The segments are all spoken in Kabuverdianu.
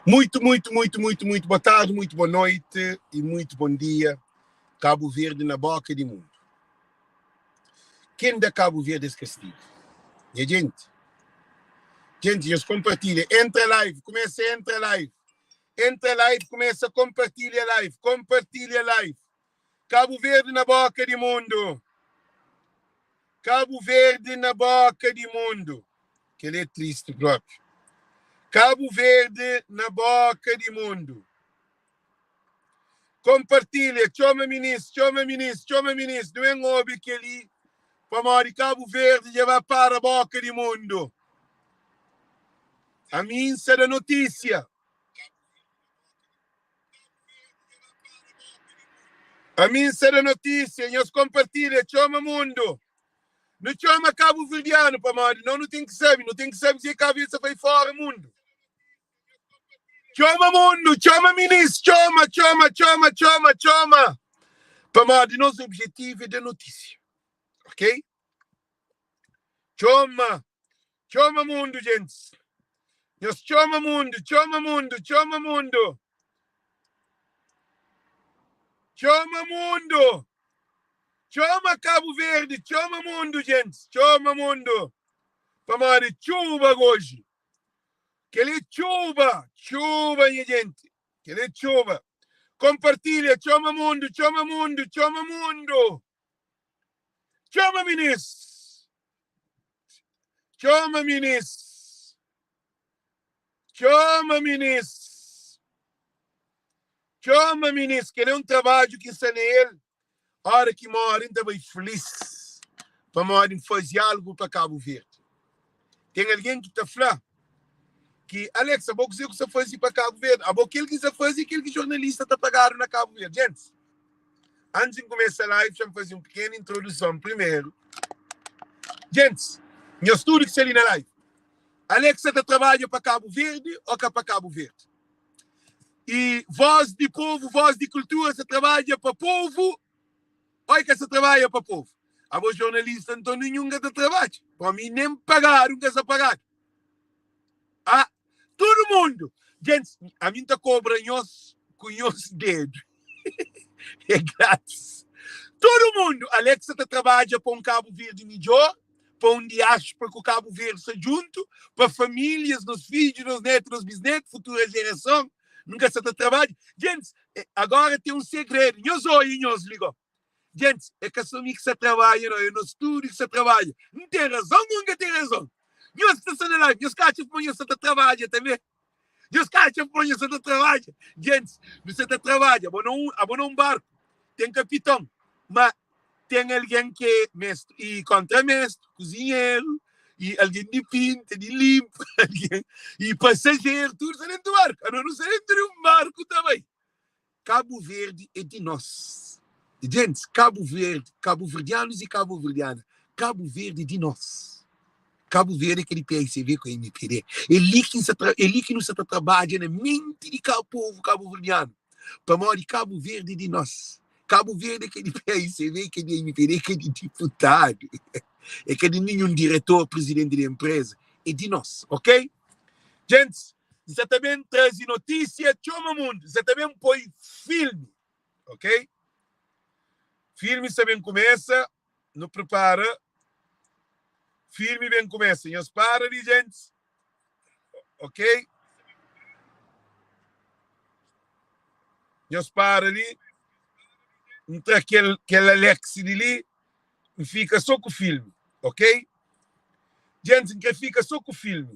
Muito, muito, muito, muito, muito boa tarde, muito boa noite e muito bom dia. Cabo Verde na boca di mundo. Ken da Cabo Verde es castigo? Nha gente. Gente, nhos compartilha. Entra live, começa entra live. Entra live, começa compartilha live, compartilha live. Cabo Verde na boca di mundo. Cabo Verde na boca di mundo. Kel-li é tristi propi. Cabo Verde na boca di mundo. Compartilha, txoma minis, txoma minis, txoma minis. Nu ben obi kel-li pamodi Cabo Verde dja ba para boca di mundo. Ami N sa da notísia. Ami N sa da notísia, nhos konpartilha, txoma mundu. Nu txoma kabuverdianu pamodi no nu ten ki sabe, nu ten ki sabe si Kabu Verdi sa bai fora mundu. Txoma mundu, txoma minis, txoma, txoma, txoma, txoma, txoma. Pamodi nos objetivu é da notísia, ok? Txoma, txoma mundu, gentis. Nhos txoma mundu, txoma mundu, txoma mundu. Txoma mundu. Txoma Kabu Verdi, txoma mundu, gentis, txoma mundu. Pamodi txuba goji. Kel-li é txuba, txuba, nha genti. Kel-li é txuba. Konpartilha, txoma mundu, txoma mundu, txoma mundu. Txoma minis! Txoma minis! Txoma minis! Txoma minis! Kel é un trabadju ki N sta na el. Ora ki móre, N ta bai filis pamodi N faze algu pa Kabu Verdi. Ten algen ki ta fla ki, Alex, abo kuzê ku sta faze pa Kabu Verdi? Abo kel ki N sta faze é kel ki jornalista ta pagadu na Kabu Verdi. Gentis, Antis di N kumesa live, xa-m faze un pikenu introduson primeru. Gentis, nhos tudu ki sta li na live, Alex sa ta trabadja pa Kabu Verdi ô ka pa Kabu Verdi? I Voz di Povu, Voz di Kultura sa trabadja pa povu ô e ka sa trabadja pa povu? Abo jornalista, nton ninhun ka ta trabadja. Pa mi nen pagadu N ka sa pagadu. Ah, tudu mundu! Gentis, ami N ta kobra nhos ku nhos dedu. É gratis. Tudu mundu! Alexa ta trabadja pa un Kabu Verdi midjor, pa un diáspora ku Kabu Verdi sta djuntu, pa famílias, nos fidju, nos netu, nos bisnetu, futura jerason. Nunka sa ta trabadja. Gentis, agora ten un segredu. Nhos oia nhos li go. Gentis, é ka sô mi ki sta trabadja, nau, é nos tudu ki sta trabadja. N ten razon ô N ka ten razon? Nhos ki sta sta na live, nhos ka atxa kuma nhos sta ta trabadja tanbê? Nhos ka atxa kuma nhos sta ta trabadja? Gentis, nu sta ta trabadja. Abo na un, abo na un barku ten kapiton, ma ten algen ki é mestru i kontra-mestru, kuzinheru, i algen di pinta, di linpa, algen i pasajeru, tudu sta dentu barku. Ano nu sta dentu di un barku ta bai. Kabu Verdi é di nos. Gentis, Kabu Verdi, kabuverdianus i kabuverdiana, Kabu Verdi é di nos. Kabu Verdi é ka di PICV ku MPD. É li ki sa tra, é li ki nu sa ta trabadja na menti di ka povu kabuverdianu. Pamodi Kabu Verdi é di nos. Kabu Verdi é ka di PICV, é ka di MPD, é ka di diputadu, é ka di ninhun diretor, prizidenti di enpreza. É di nos, ok? Gentis, N sa ta ben traze notísia txoma mundu, N sa ta ben poi filmi, ok? Filmi sta ben kumesa, nu pripara. Filmi ben kumesa, nhos para li gentis, ok? Nhos para li, N tra kel, kel Alex di li, N fika so ku filmi, ok? Gentis, N kre fika so ku filmi.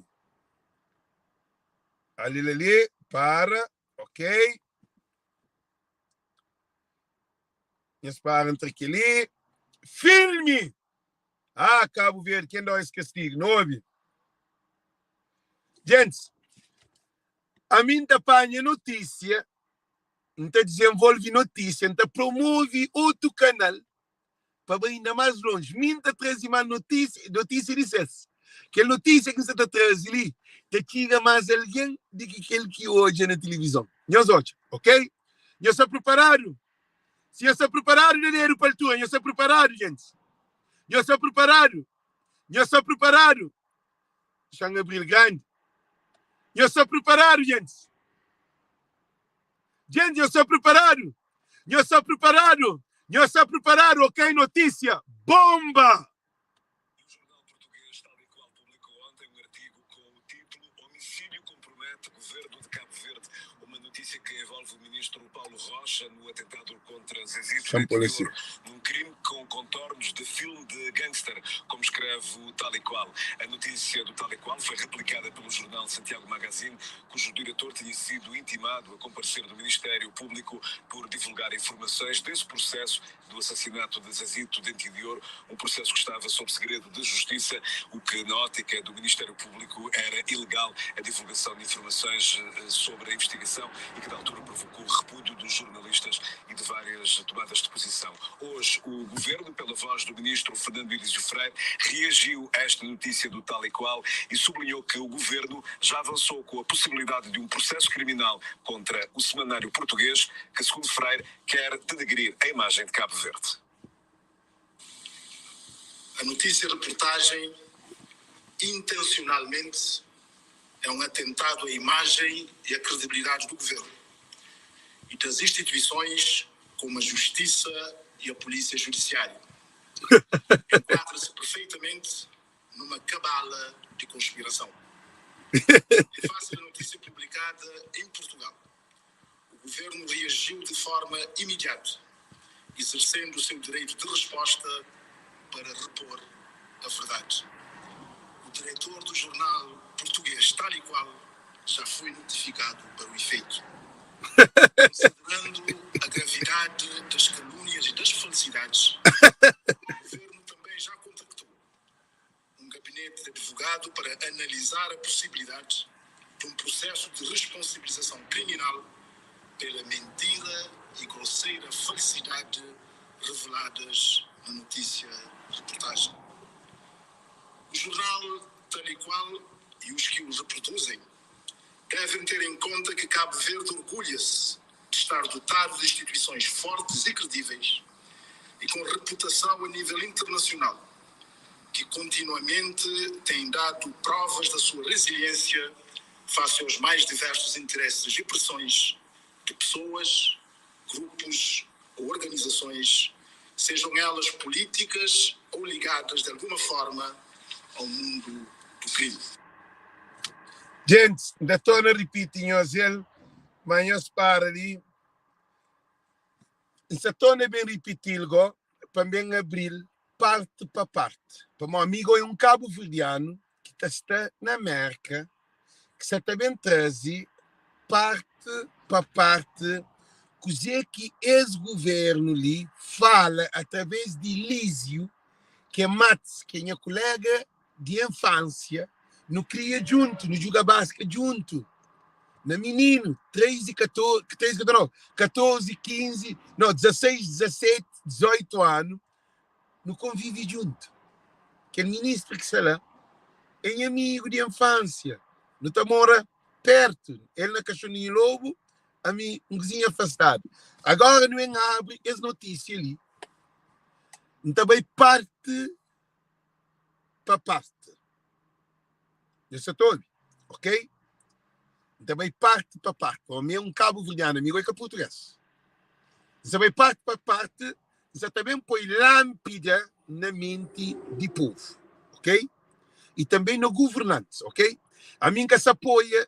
Ali li li, para, ok. Nhos para ntra kel-li. Filmi! Ah, Kabu Verdi, ken da es kastigu? Nu obi. Gentis, ami N ta panha notísia, N ta dizenvolve notísia, N ta promove otu kanal pa bai inda más lonji. Mi N ta traze más notísia, notísia di ses. Kel notísia ki N sta ta traze li ta txiga más algen di ki kel ki odja na tilivizon. Nhos odja, ok? Nhos sta priparadu? Si nhos sta priparadu, da dedu pa altura. Nhos sta priparadu, gentis? Nhos sta priparadu? Nhos sta priparadu? Xa-m abri-l grandi. Nhos sta priparadu, gentis? Djenti, nhos sta priparadu? Nhos sta priparadu? Nhos sta priparadu? Ok, notísia bomba! O jornal português Tal e Qual publicou ontem um artigo com o título Homicídio compromete governo de Cabo Verde, uma notícia que envolve o ministro Paulo Rocha no atentado contra Zezito Xa-m Dente pô-l de asi. Ouro, num crime com contornos de filme de gangster, como escreve o Tal e Qual. A notícia do Tal e Qual foi replicada pelo jornal Santiago Magazine, cujo diretor tinha sido intimado a comparecer no Ministério Público por divulgar informações desse processo do assassinato de Zezito Dente de Ouro, um processo que estava sob segredo de justiça, o que, na ótica do Ministério Público, era ilegal a divulgação de informações sobre a investigação e que, na altura, provocou repúdio dos jornalistas e de várias tomadas de posição. Hoje, o governo, pela voz do ministro Fernando Elísio Freire, reagiu a esta notícia do tal e qual e sublinhou que o governo já avançou com a possibilidade de um processo criminal contra o semanário português, que, segundo Freire, quer denegrir a imagem de Cabo Verde. A notícia reportagem intencionalmente é um atentado à imagem e à credibilidade do governo e das instituições como a Justiça e a Polícia Judiciária. Enquadra-se perfeitamente numa cabala de conspiração. Em face da notícia publicada em Portugal, o governo reagiu de forma imediata, exercendo o seu direito de resposta para repor a verdade. O diretor do jornal português Tal e Qual já foi notificado para o efeito. Considerando a gravidade das calúnias e das falsidades, o governo também já contactou um gabinete de advogado para analisar a possibilidade de um processo de responsabilização criminal pela mentira e grosseira falsidade reveladas na notícia reportagem. O jornal Tal e Qual e os que o reproduzem devem ter em conta que Cabo Verde orgulha-se de estar dotado de instituições fortes e credíveis e com reputação a nível internacional, que continuamente têm dado provas da sua resiliência face aos mais diversos interesses e pressões de pessoas, grupos ou organizações, sejam elas políticas ou ligadas de alguma forma ao mundo do crime. Gentis, N ta torna ripiti nhos el, ma nhos para li. N sa torna ben ripiti-l go, pa N ben abri-l parti pa parti. Pamodi mi go é un kabuverdianu ki ta sta na Mérka, ki sa ta ben traze parti pa parti kuzê ki es guvérnu li fala através di Elísio, ki é Matos, ki é nha kuléga di infánsia, nu kria djuntu, nu djuga baska djuntu na mininu, 13, 14, 13, 14, 14, 15, no, 16, 17, 18 anu, nu konvive djuntu. Kel ministru ki sta la é nha amigu di infánsia, nu ta mora pertu, el na Kaxoninhu Lobu, ami un kuzinha afastadu. Agora nu ben abri es notísia li, N ta bai parti pa parti. Nhos sa ta obi? Ok? N ta bai parti pa parti. Pamodi mi é un kabuverdianu, amigu é ka purtugês. N sa bai parti pa parti, N sa ta ben poi lánpida na menti di povu, ok? I tanbe na guvernantis, ok? Ami N ka sa apoia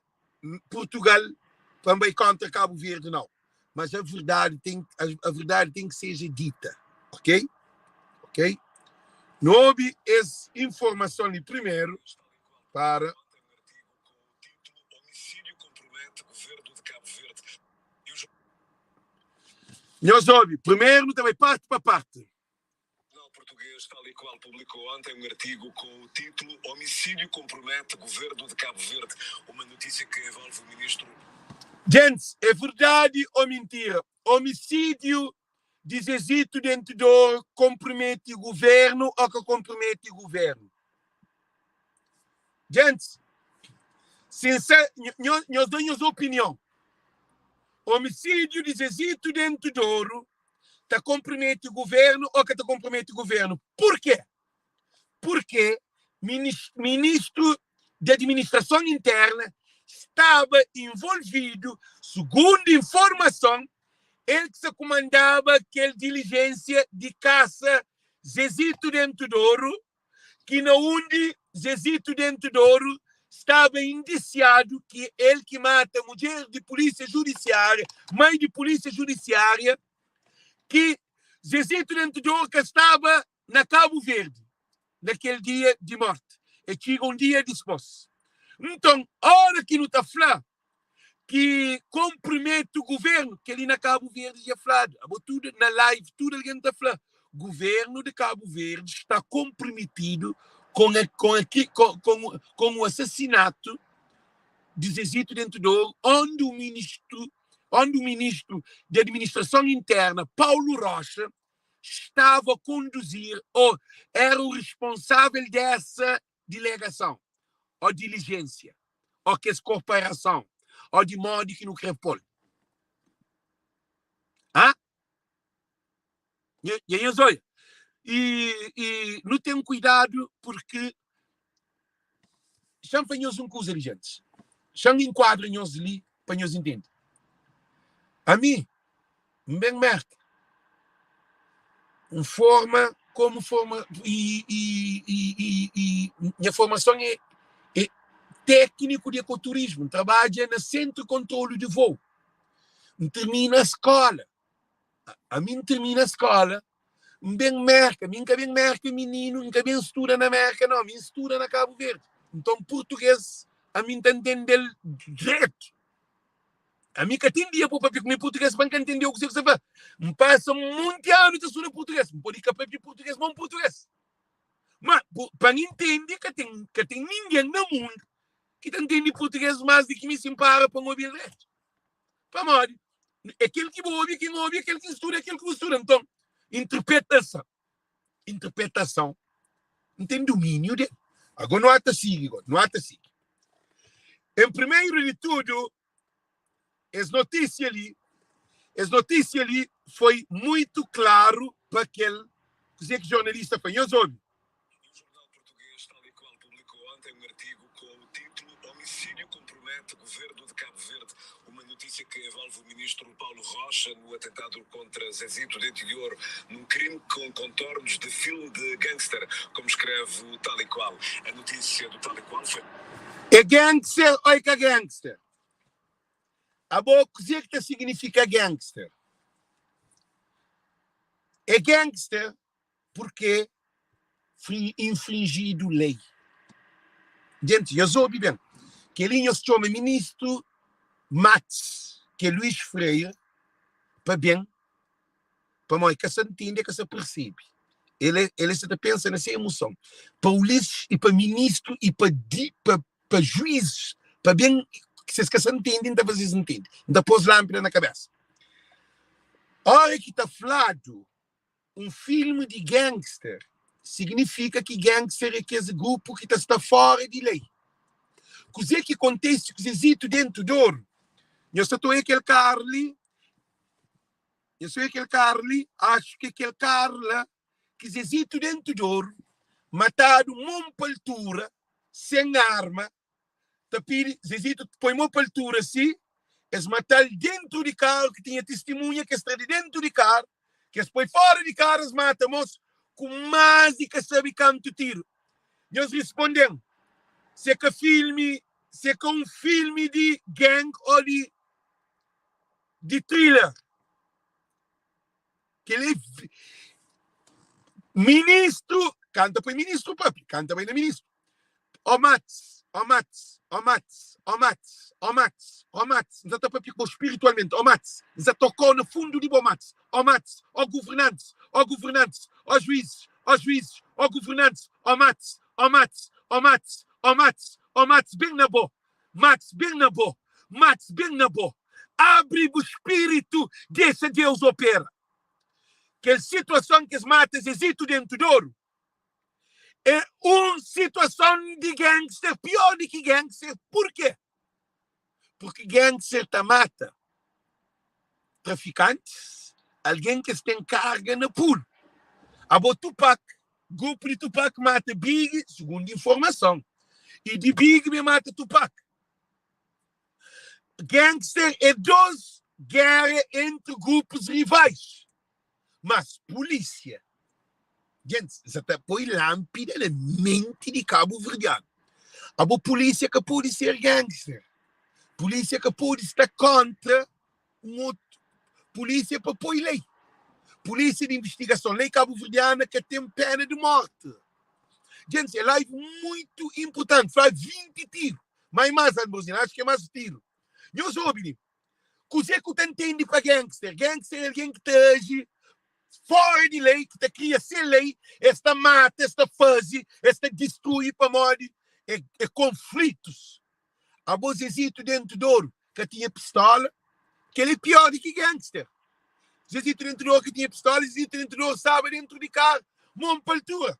Purtugal pa N bai kóntra Kabu Verdi, nau. Mas a verdadi ten, a verdadi ten ki seja dita, ok? Ok? Nu obi es informason li primeru para. Nhos obi, primeru nu ta bai parti pa parti. Jornal português Tal e Qual publicou ontem um artigo com o título Homicídio compromete governo de Cabo Verde, uma notícia que envolve o ministro. Gentis, é verdadi ô mintira? Homicídio di Zezito Dente d'Ouro konpromete governo ô ka konpromete governo? Gentis, si N sa, nhos da nhos opinion. Homicídio di Zezito Dente d'Ouro ta konpromete governo ô ka ta konpromete governo? Purkê? Purkê ministru di Administrason Interna staba involvidu. Sugundu informason, el ki sa kumandaba kel dilijénsia di kasa Zezito Dentu D'Oru, ki na undi Zezito Dentu D'Oru staba indisiadu ki el ki mata mudjer di Pulísia Judisiária, mai di Pulísia Judisiária, ki Zezito Dentu D'Oru ka staba na Kabu Verdi na kel dia di morti, el txiga un dia dispôs. Nton, óra ki nu ta fla ki konprimete guvernu, kel-li na Kabu Verdi dja fladu, abo tudu na live tudu algen ta fla, guvernu di Kabu Verdi sta konprimetidu kon kon kon kon o asasinatu di Zezito Dentu D'Oru, onde o ministru onde o ministru di Administrason Interna, Paulo Rocha, estava a conduzir ou era o responsável dessa dilegason ó dilijénsia ó kes korporason ó di modi ki nu kre pô-l. Ha? Nha, nha nhos odja. I, i nu ten kuidadu purki xa-m fla nhos un kuza li, gentis. Xa-m inkuadra nhos li pa nhos intende. Ami, N ben Merka, N forma komu forma i, i, i, i, i nha formason é, é tékniku di ekoturismu. N trabadja na sentru di kontrolu di vou. N tirmina skóla. Ami N tirmina skóla, N ben Merka. Mi N ka ben Merka mininu, N ka ben studa na Merka, nau. Mi N studa na Kabu Verdi. Nton, purtugês ami N ta ntende-l dretu. Ami ka ten dia pa papia ku mi purtugês pa N ka ntendeu kuzê ku sa fla. N pasa monti anu ta studa purtugês. N pode ka papia purtugês ma un purtugês. Ma pa N intende ka ten ka ten ningen na mundu ki ta ntende purtugês más di ki mi si N para pa N obi-l dretu. Pamodi é kel ki bu obi ki N obi, é kel ki N studa, é kel ki bu studa. Nton, interpretason, interpretason N ten dumíniu del. Agó nu ata sigi gó, nu ata sigi. Em primeiro di tudu, es notísia li, es notísia li foi muito klaru pa kel kuzê ki jornalista fla. Nhos obi. O jornal português Tal e Qual publicou ontem um artigo com o título Homicídio compromete governo de Cabo Verde, uma notícia que envolve o ministro Paulo Rocha no atentado contra Zezito Dente de Ouro, num crime com contornos de filme de gangster, como escreve o Tal e Qual. A notícia do Tal e Qual foi. É gangster ou é ka gangster? Abo kuzê ki ta signifika gangster? É gangster purkê fri infrinjidu lei. Djenti, nhos obi ben, kel-li nhos txoma ministru Matos, ki é Luís Freire, pa ben, pamodi el ka sa ntende, el ka sa persebe. El é, el sa ta pensa na se emoson. Pa Ulisses e pa ministru e pa di, pa, pa juízes, pa ben, si es ka sa ntende, N ta faze-s ntende. N ta pô-s lánpida na kabésa. Óra ki ta fladu Un filmi di gangster signifika ki gangster é kes grupu ki ta sta fora di lei. Kuzê ki kontese ku Zezito dentu d'oru? Nhos ta toia kel karu li? Nhos ta oia kel karu li? Axu ki é kel karu la ki Zezito dentu d'oru matadu mon pa altura, sen arma, ta pidi Zezito poi mo pa altura si es matal dentru di karu ki tinha tistimunha ki es tra di dentru di karu ki es poi fora di karu es mata mos ku mas di ka sabi kantu tiru nhos risponden se ka filmi se ka un filmi di gang o di di thriller kel é ministru kanta poi ministru papi kanta bai na ministru Ó Mats, ó Mats, ó Mats, ó Mats, ó Mats, ó Mats, N sa ta papia ku bo spiritualmenti, ó Mats, N sa toka-u na fundu di bo Mats, ó Mats, ó guvernantis, ó guvernantis, ó juízis, ó juízis, ó guvernantis, ó Mats, ó Mats, ó Mats, ó Mats, ó Mats, ben na bo, Mats, ben na bo, Mats, ben na bo. Abri bu spiritu, dexa Deus opera. Kel situason ki es mata Zezito dentu d'oru, É un situason di gangster pior di ki gangster. Purkê? Purki gangster ta mata trafikantis, algen ki es ten karga na pulu. Abo Tupac, grupu di Tupac mata Biggie, sugundu informason, y di Biggie ben mata Tupac. Gangster é 2 gera entri grupus rivais. Mas pulísia, gentis, sa ta poi lánpida na menti di kabuverdianu. Abo pulísia ka pode ser gangster. Pulísia ka pode sta kóntra un otu pulísia pa poi lei. Pulísia di invistigason, lei kabuverdiana ka ten pena di mórti. Gentis, é live muitu inpurtanti. Fla 20 tiru, má é más, Ambrosino, acho ki é más tiru. Nhos obi li. Kuzê ku ta ntende pa gangster? Gangster é algen ki ta aji fora di lei, ki ta kria se lei, es ta mata, es ta faze, es ta distrui pamodi é, é konflitus. Abo Zezito Dentu Doru ka tinha pistola, kel é pior di ki gangster. Zezito Dentu Doru ka tinha pistola, Zezito Dentu Doru staba dentu di karu, mon pa altura.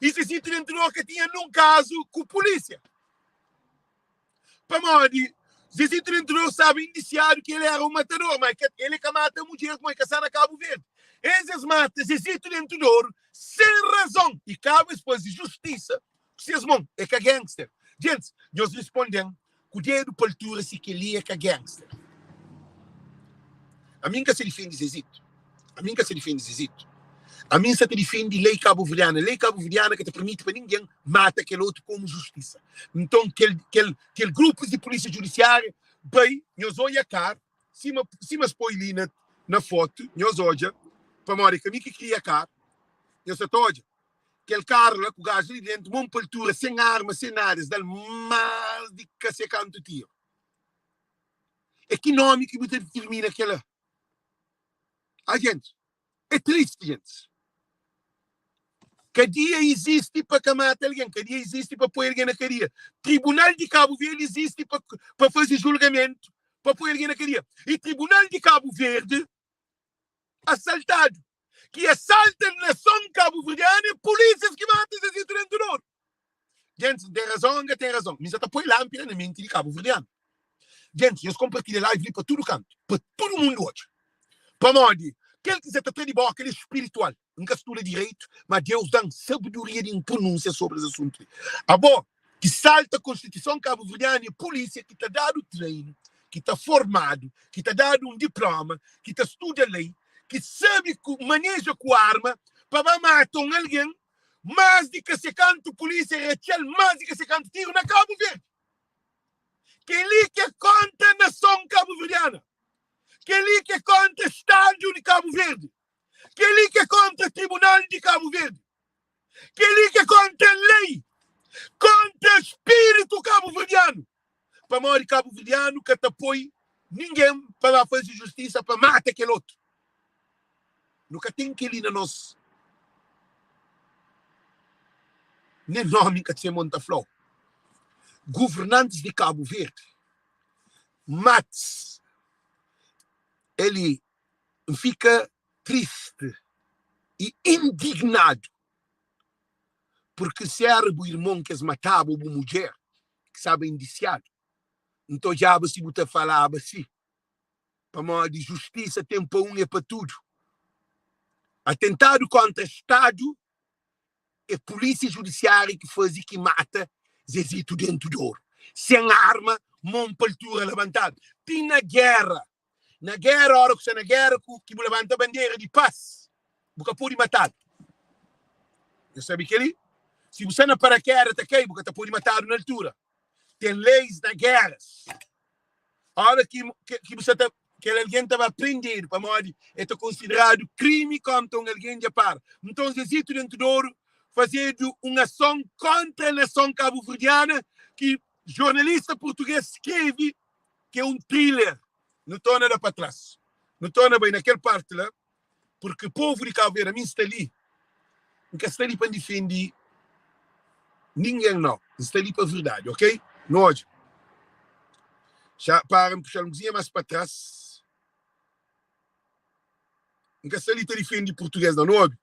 I Zezito Dentu Doru ka tinha nun kazu ku pulísia. Pamodi Zezito Dentu Doru staba indisiadu ki el era un matador, ma el e ka mata mudjer kuma e ka sta na Kabu Verdi. Es es mata Zezito Dentu Doru sen razon i kaba es faze justisa ku ses mon. E ka gangster. Djentis, nhos risponde-m ku dedu pa altura si kel-li e ka gangster. Ami N ka sa difende Zezito. Ami N ka sa difende Zezito. Ami N sa ta difende lei kabuverdiana. Lei kabuverdiana ka ta permiti pa ningen mata kel otu komu justisa. Nton, kel, kel, kel grupus di pulisia judisiária bai, nhos odja kar, sima, sima es poi li na, na fotu, nhos odja, pamodi é ka mi ki kria kar, nhos sa ta odja kel karu la ku gaju li dentu, mon pa altura, sen arma, sen nada, es da-l más di ka se kantu tiru. É ki nomi ki bu ta ditirmina kela? Ah, gente, é triste, gente. Kadia izisti pa ka mata algen, kadia izisti pa poi algen na kadia. Tribunal di Kabu Verdi izisti pa, pa faze julgamentu, pa poi algen na kadia. I Tribunal di Kabu Verdi asaltadu, ki asalta nason kabuverdianu é pulísias ki mata Zezito dentu d'oru. Gentis, N ten razon, N ka ten razon? Mi sa ta poi lánpida na menti di kabuverdianu. Gentis, nhos konpartilha live li pa tudu kantu, pa tudu mundu odja. Pamodi kel ki sa ta tra di boka li é spiritual. N ka studa direitu, ma Deus da-m sabedoria di N pronúnsia sobri es asuntu li. Abo ki salta konstituison kabuverdianu é pulísia ki ta dadu treinu, ki ta formadu, ki ta dadu un diploma, ki ta studa lei, ki sabe ku maneja ku arma pa ba mata un algen más di ka se kantu pulísia ratxa-l más di ka se kantu tiru na Kabu Verdi. Kel-li ki é kontra nason kabuverdiana. Kel-li ki é kontra Stadu di Kabu Verdi. Kel-li ki é kontra Tribunal di Kabu Verdi. Kel-li ki é kontra lei, kontra spiritu kabuverdianu. Pamodi kabuverdianu ka ta poi ningen pa ba faze justisa pa mata kel otu. Nu ka ten kel-li na nos. Nen nomi ka tse mon ta fla-u. Governantis di Kabu Verdi, mats eli N fika tristi i indignadu purki si éra bu irmon ki es mataba ô bu mudjer ki staba indisiadu, N ta odjaba si bu ta falaba si. Pamodi justisa ten pa un é pa tudu. Atentadu kóntra Stadu é pulísia judisiária ki faze ki mata Zezito dentu di oru, sen arma, mon pa altura labantadu. Ti na géra, na géra, óra ku sta na géra ku ki bu labanta bandera di pas, bu ka pode matadu. Nhos sabe kel-li? Si bu sta na parakéda ta kai, bu ka ta pode matadu na altura. Ten leis na géras. Óra ki, ki bu sta ta kel algen ta ba prendedu pamodi el ta konsideradu krimi kontra un algen dja para. Nton Zezito Dentu Doru fazedu un ason kontra nason kabuverdiana ki jornalista purtuges skrebe ki é un thriller. Nu torna da pa tras. Nu torna bai na kel parti la purki povu di Kabu Verdi, ami N sta li, N ka sta li pa N difende ningen nau, N sta li pa verdadi, ok? Nu odja. Xa para, N puxa-l un kuzinha más pa tras. N ka sta li ta difende purtuges nau, nu obi.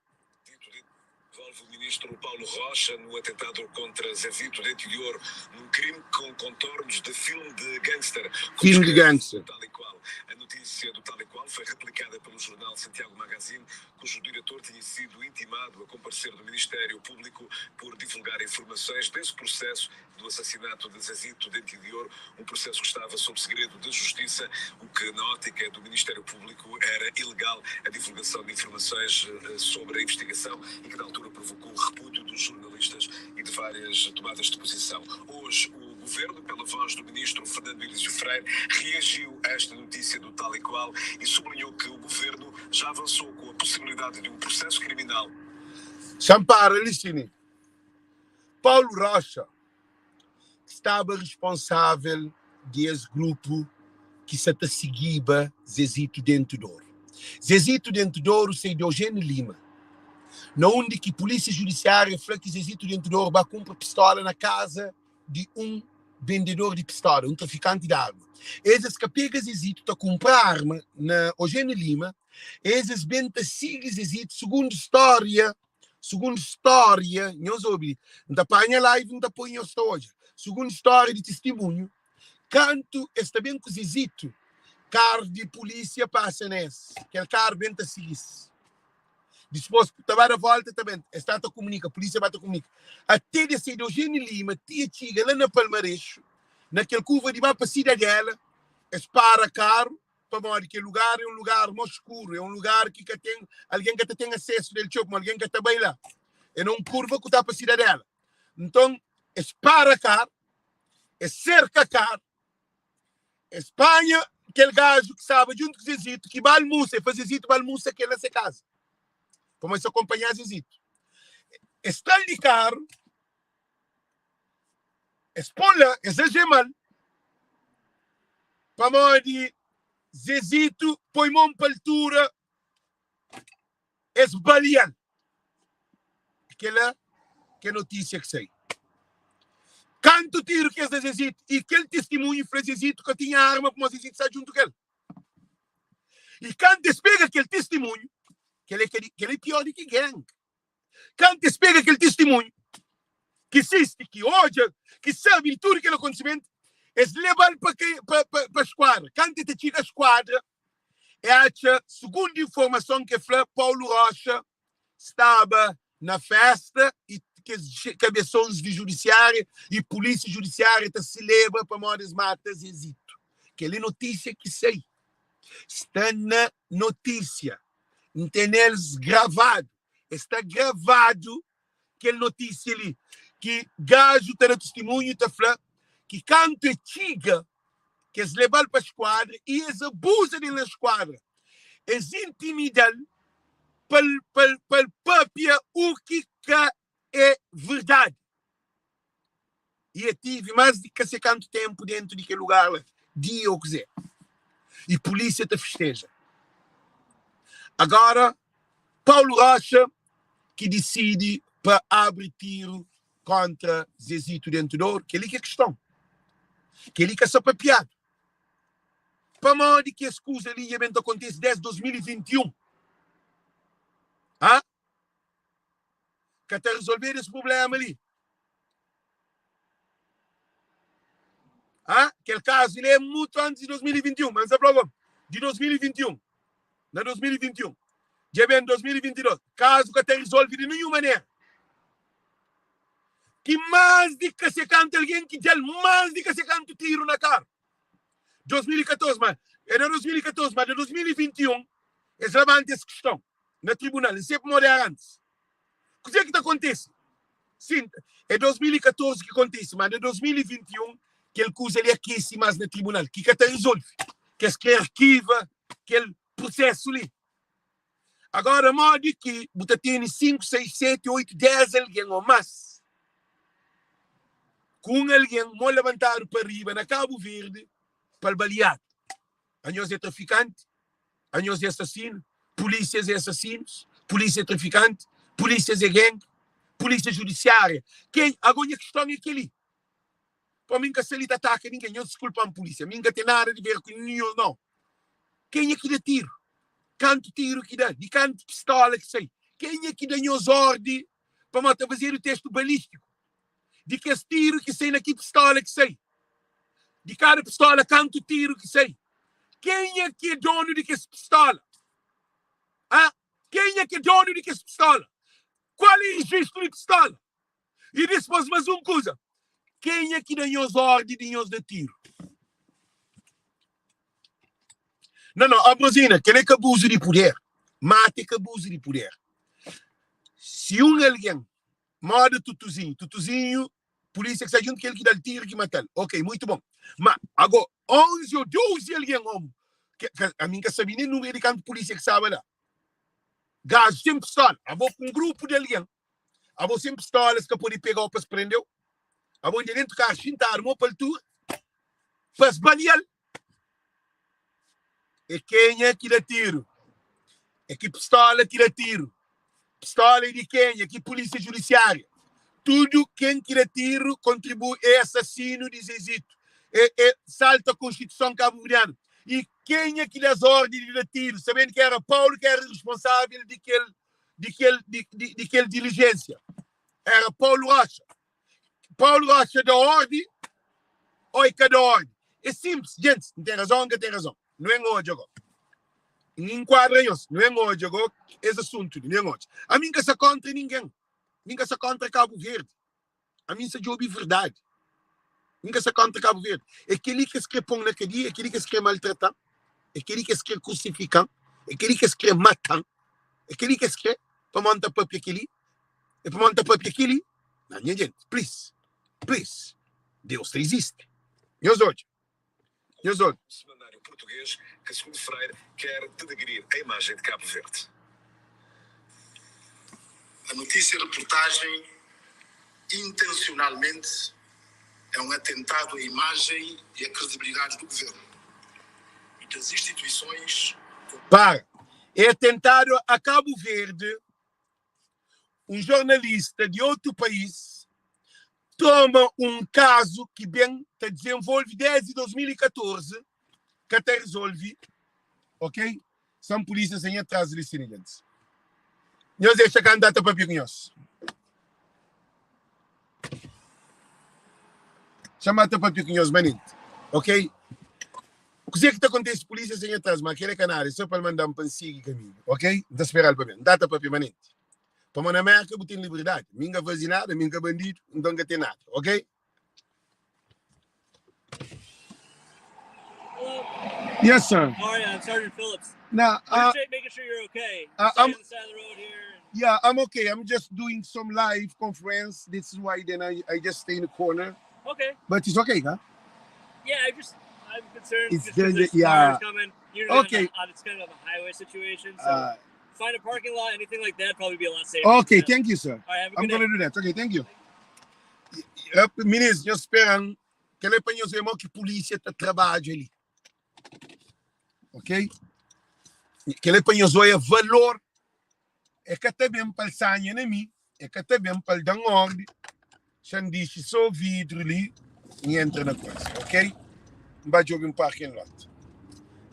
Envolve o ministro Paulo Rocha no atentado contra Zezito Dente de Ouro, num crime com contornos de filme de gangster, como Filme de escreve gangster. o Tal e Qual. A notícia. notícia do Tal e Qual foi replicada pelo jornal Santiago Magazine, cujo diretor tinha sido intimado a comparecer no Ministério Público por divulgar informações desse processo do assassinato de Zezito Dente de Ouro, um processo que estava sob segredo de justiça, o que na ótica do Ministério Público era ilegal a divulgação de informações sobre a investigação e que na altura provocou o repúdio dos jornalistas e de várias tomadas de posição. Hoje, o governo, pela voz do ministro Fernando Elísio Freire, reagiu a esta notícia do Tal e Qual e sublinhou que o governo já avançou com a possibilidade de um processo criminal. Xa-m para li, Sini. Paulo Rocha ki staba responsável di es grupu ki sa ta sigiba Zezito Dentu Doru. Zezito Dentu Doru sai di Eugênio Lima, na undi ki Polísia Judisiária fla ki Zezito Dentu Doru ba kunpra pistola na kaza di un bendedor di pistola, un trafikanti di arma. Es es ka pega Zezito ta kunpra arma na Eugênio Lima, es es ben ta sigi Zezito, sugundu stória Sugundu stória, nhos obi, N ta panha live N ta poi nhos ta odja. Sugundu stória di tistimunhu, kantu es ta ben ku Zezito, karu di pulísia pasa na es, kel karu ben ta sigi-s. Dispôs, ta ba da vólta, ta ben, es ta ta kumunika, pulísia ba ta kumunika. Até di sai di Eugênio Lima ti e txiga la na Palmarexu, na kel kurva di ba pa Sidadela, es para karu, pamodi kel lugar é un lugar mó skuru, é un lugar ki ka ten, algen ka ta ten asesu del txeu, pamodi algen ka ta bai la. É na un kurva ku ta pa Sidadela. Nton, es para kar, es serka kar, es panha kel gaju ki staba djuntu ku Zezito, ki ba almusa, e fla Zezito ba almusa kel na se kaza, pamodi es akonpanha Zezito. Es tra-l di karu, Es pô-l la, es ajema-l, pamodi Zezito poi mon pa altura, es balia-l. Kel-la ki é notísia ki sai. Kantu tiru ki es da Zezito, i kel tistimunhu fla Zezito ka tinha arma, pamodi Zezito sta djuntu ku el. I kantu es pega kel tistimunhu, kel-la é pior di ki gang. Kantu es pega kel tistimunhu ki sisti, ki odja, ki sabe di tudu kel akontisimentu, es leba-l pa, pa, pa, pa skuadra. Kantu el ta txiga skuadra, e atxa, sugundu informason ki e fla, Paulu Roxa staba na festa i kes kabesons di judisiária i pulísia judisiária ta selebra pamodi es mata Zezito. Kel-li notísia ki sai. Sta na notísia. N tene-s gravadu. Es sta gravadu kel notísia li ki gaju ta da tistimunhu ta fla ki kantu e txiga ki es leba-l pa skuadra i es abuza del na skuadra, es intimida-l pa-l pa-l pa-l papia u ki ka é verdadi. I e tive más di ka se kantu ténpu déntu di kel lugar la, dia ô kuzê. I pulísia ta festeja. Agora, Paulo Rocha ki disidi pa abri tiru kóntra Zezito déntu d'oru, kel-li ki é kiston. Kel-li ka sa papiadu. Pamodi ki es kuza li dja ben ta kontise désdi 2021? Ha? Ka ta rezolvedu es prubléma li. Ah, kel kazu li é mutu antis di 2021, mas N sa fla-bu di 2021, na 2021, dja ben 2022, kazu ka ta rizolve di ninhun manera. Ki más di ka se kantu algen ki dja-l más di ka se kantu tiru na karu. 2014, ma é na 2014, ma na 2021 es labanta es kiston na tribunal. N se pamodi éra antis. Kuzê ki ta kontise? Sin, é 2014 ki kontise, ma na 2021 kel kuza li akese más na tribunal, ki ka ta rezolve, ki es kre arkiva kel prusesu li. Agora, modi ki bu ta tene 5, 6, 7, 8, 10 algen ô más ku un algen mô labantadu pa riba na Kabu Verdi pa el baliadu? Anhos é trafikanti? Anhos é asasinu? Polísias é asasinus? Polísia é trafikanti? Polísias é gang? Polísia judisiária? Ken? Ago nha kiston é kel-li. Pa mi N ka sta li ta ataka ningen. Nhos diskulpa-m polísia, mi N ka ten nada di ver ku ninhun nau. Kenha ki da tiru? Kantu tiru ki da? Di kantu pistola ki sai? Kenha ki da nhos ordi pamodi ta fazedu testu balístiku di kes tiru ki sai na ki pistola ki sai? Di kada pistola kantu tiru ki sai? Kenha ki é donu di kes pistola? Ah, kenha ki é donu di kes pistola? Kual é registru di pistola? I dispôs más un kuza, kenha ki da nhos órdi di nhos da tiru? Não, não, Ambrosina, kel-li é ka abuzu di puder. Mata é ka abuzu di puder. Si un algen moda Tutuzinhu, Tutuzinhu, pulísia ki sta djuntu kel ki da-l tiru ki mata-l. Ok, muitu bon. Ma, ago, 11 ô 12 algen, omu, ke, ka, ami N ka sabe nen númeru di kantu pulísia ki staba la. Gaju sen pistola. Abo ku un grupu di algen, abo sen pistola, es ka pode pega-u pa es prende-u. Abo inda dentu karu xintadu mo pa altura, pa es baleal. É kenha ki da tiru? É ki pistola ki da tiru? Pistola é di kenha? Ki polísia judisiária? Tudu ken ki da tiru kontribui é asasinu di Zezito. É, é salta konstituison kabuverdianu. I kenha ki da-s ordi di da tiru, sabendu ki era Paulo ki era responsável di kel di kel di, di, di kel dilijénsia? Era Paulo Rocha. Paulo Rocha da ordi ou e ka da ordi? É simples, gentis, N ten razon ou N ka ten razon? Nu en odja go. N inkuadra nhos, nu en odja go es asuntu li, nu en odja. Ami N ka sa kontra ningen, mi N ka sa kontra Kabu Verdi, ami N sa djobi verdadi. N ka sa kontra Kabu Verdi. É kel-li ki es kre pon na kadia, é kel-li ki es kre maltrata-m, é kel-li ki es kre krusifika-m, é kel-li ki es kre mata-m, é kel-li ki es kre pamodi N ta papia kel-li. É pamodi N ta papia kel-li? Na nha djenti, please, please, Deus ta izisti. Nhos odja, nhos odja. Semanário português que, segundo Freire, quer denegrir a imagem de Cabo Verde. A notícia reportagem intencionalmente é um atentado à imagem e à credibilidade do governo e das instituições. Para. É atentado a Cabo Verde un jornalista di otu país toma un kazu ki ben ta dizenvolve desdi 2014 ka ta rezolve, ok? San pulísia sa nha tras li sin gentis. Nhos dexa ka N ta papia ku nhos. Xa N ba ta papia ku nhos manenti, ok? Kuzê ki ta kontese pulísia sa nha tras ma kel é ka nada, é só pa el manda-m pa N sigi kaminhu, ok? N ta spera-l pa ben. N ta ta papia manenti. Pamodi na Mérka bu ten liberdadi. Mi N ka faze nada, mi N ka bandidu, nton N ka ten nada, ok? Hello. Yes, sir. How are you? I'm Sergeant Phillips. Now, I'm just making sure you're okay. I'm, on the side of the road here. yeah, I'm okay. I'm just doing some live conference. This is why then I just stay in the corner. Okay. But it's okay, huh? Yeah, I just I'm concerned. It's just 'cause danger- there's yeah. cars coming. Usually Okay. On the, on, it's kind of a highway situation, so find a parking lot, anything like that, probably be a lot safer. Okay, Yeah. thank you, sir. All right, have a good I'm day. gonna do that. Okay, thank you. Minis, nhos spera-m. Kel-la é pa nhos ver mo ki pulísia ta trabadja li. Ok? Kel-la é pa nhos oia valor. E ka ta ben pa el sanha na mi, e ka ta ben pa el da-m ordi. Xa-m dixi so vidru li, N entra na koza. Ok? N ba djobe un parking lot.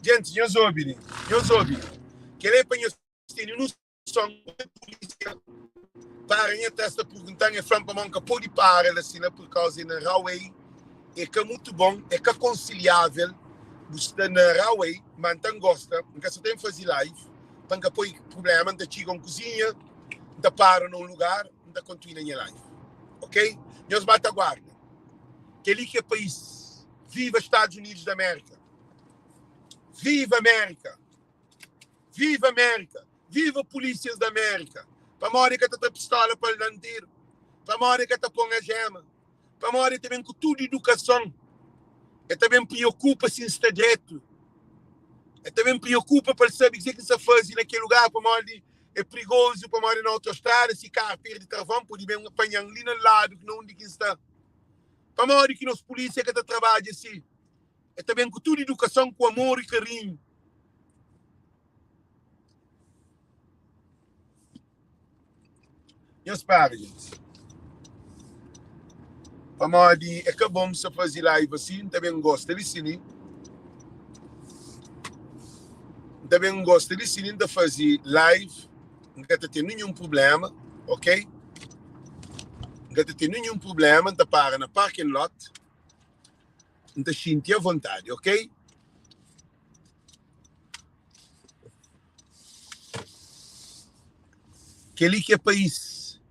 Gentis, nhos obi li. Nhos obi li. Kel-la é pa nhos tene noson. Pulísia para nha tras ta pergunta-m, e fla-m pamodi N ka pode para la si la purkauza é na highway. É ka mutu bon, é ka konselhável bu sta na highway, ma N ta gosta, N ka sa ten faze live pa N ka poi prubléma, N ta txiga un kuzinha, N ta para na un lugar, N ta kontinua nha live. Ok? Nhos ba ta guarda. Kel-li ki é país. Viva Estados Unidos da América! Viva América! Viva América! Viva polícias da América! Pamodi ka ta tra pistola pa el da-m tiru? Pamodi ka ta pô-m aljema? Pamodi el ta ben ku tudu idukason, el ta ben priokupa si N sta dretu, el ta ben priokupa pa el sabe kuzê ki N sta faze na kel lugar, pamodi é prigozu, pamodi na autostrada si karu perde travon pode ben panha-m li na ladu na undi ki N sta. Pamodi ki nos pulísia ka ta trabadja si? El ta ben ku tudu idukason, ku amor i karinhu. Nhos para gentis. Pamodi é ka bom sa fazi live asi, N ta ben gosta li si li. N ta ben gosta li si li, N ta fazi live, N ka ta ten ninhun prublema, ok? N ka ta ten ninhun prublema, N ta para na parking lot, N ta xinti avontadi, ok? Kel-li ki é país.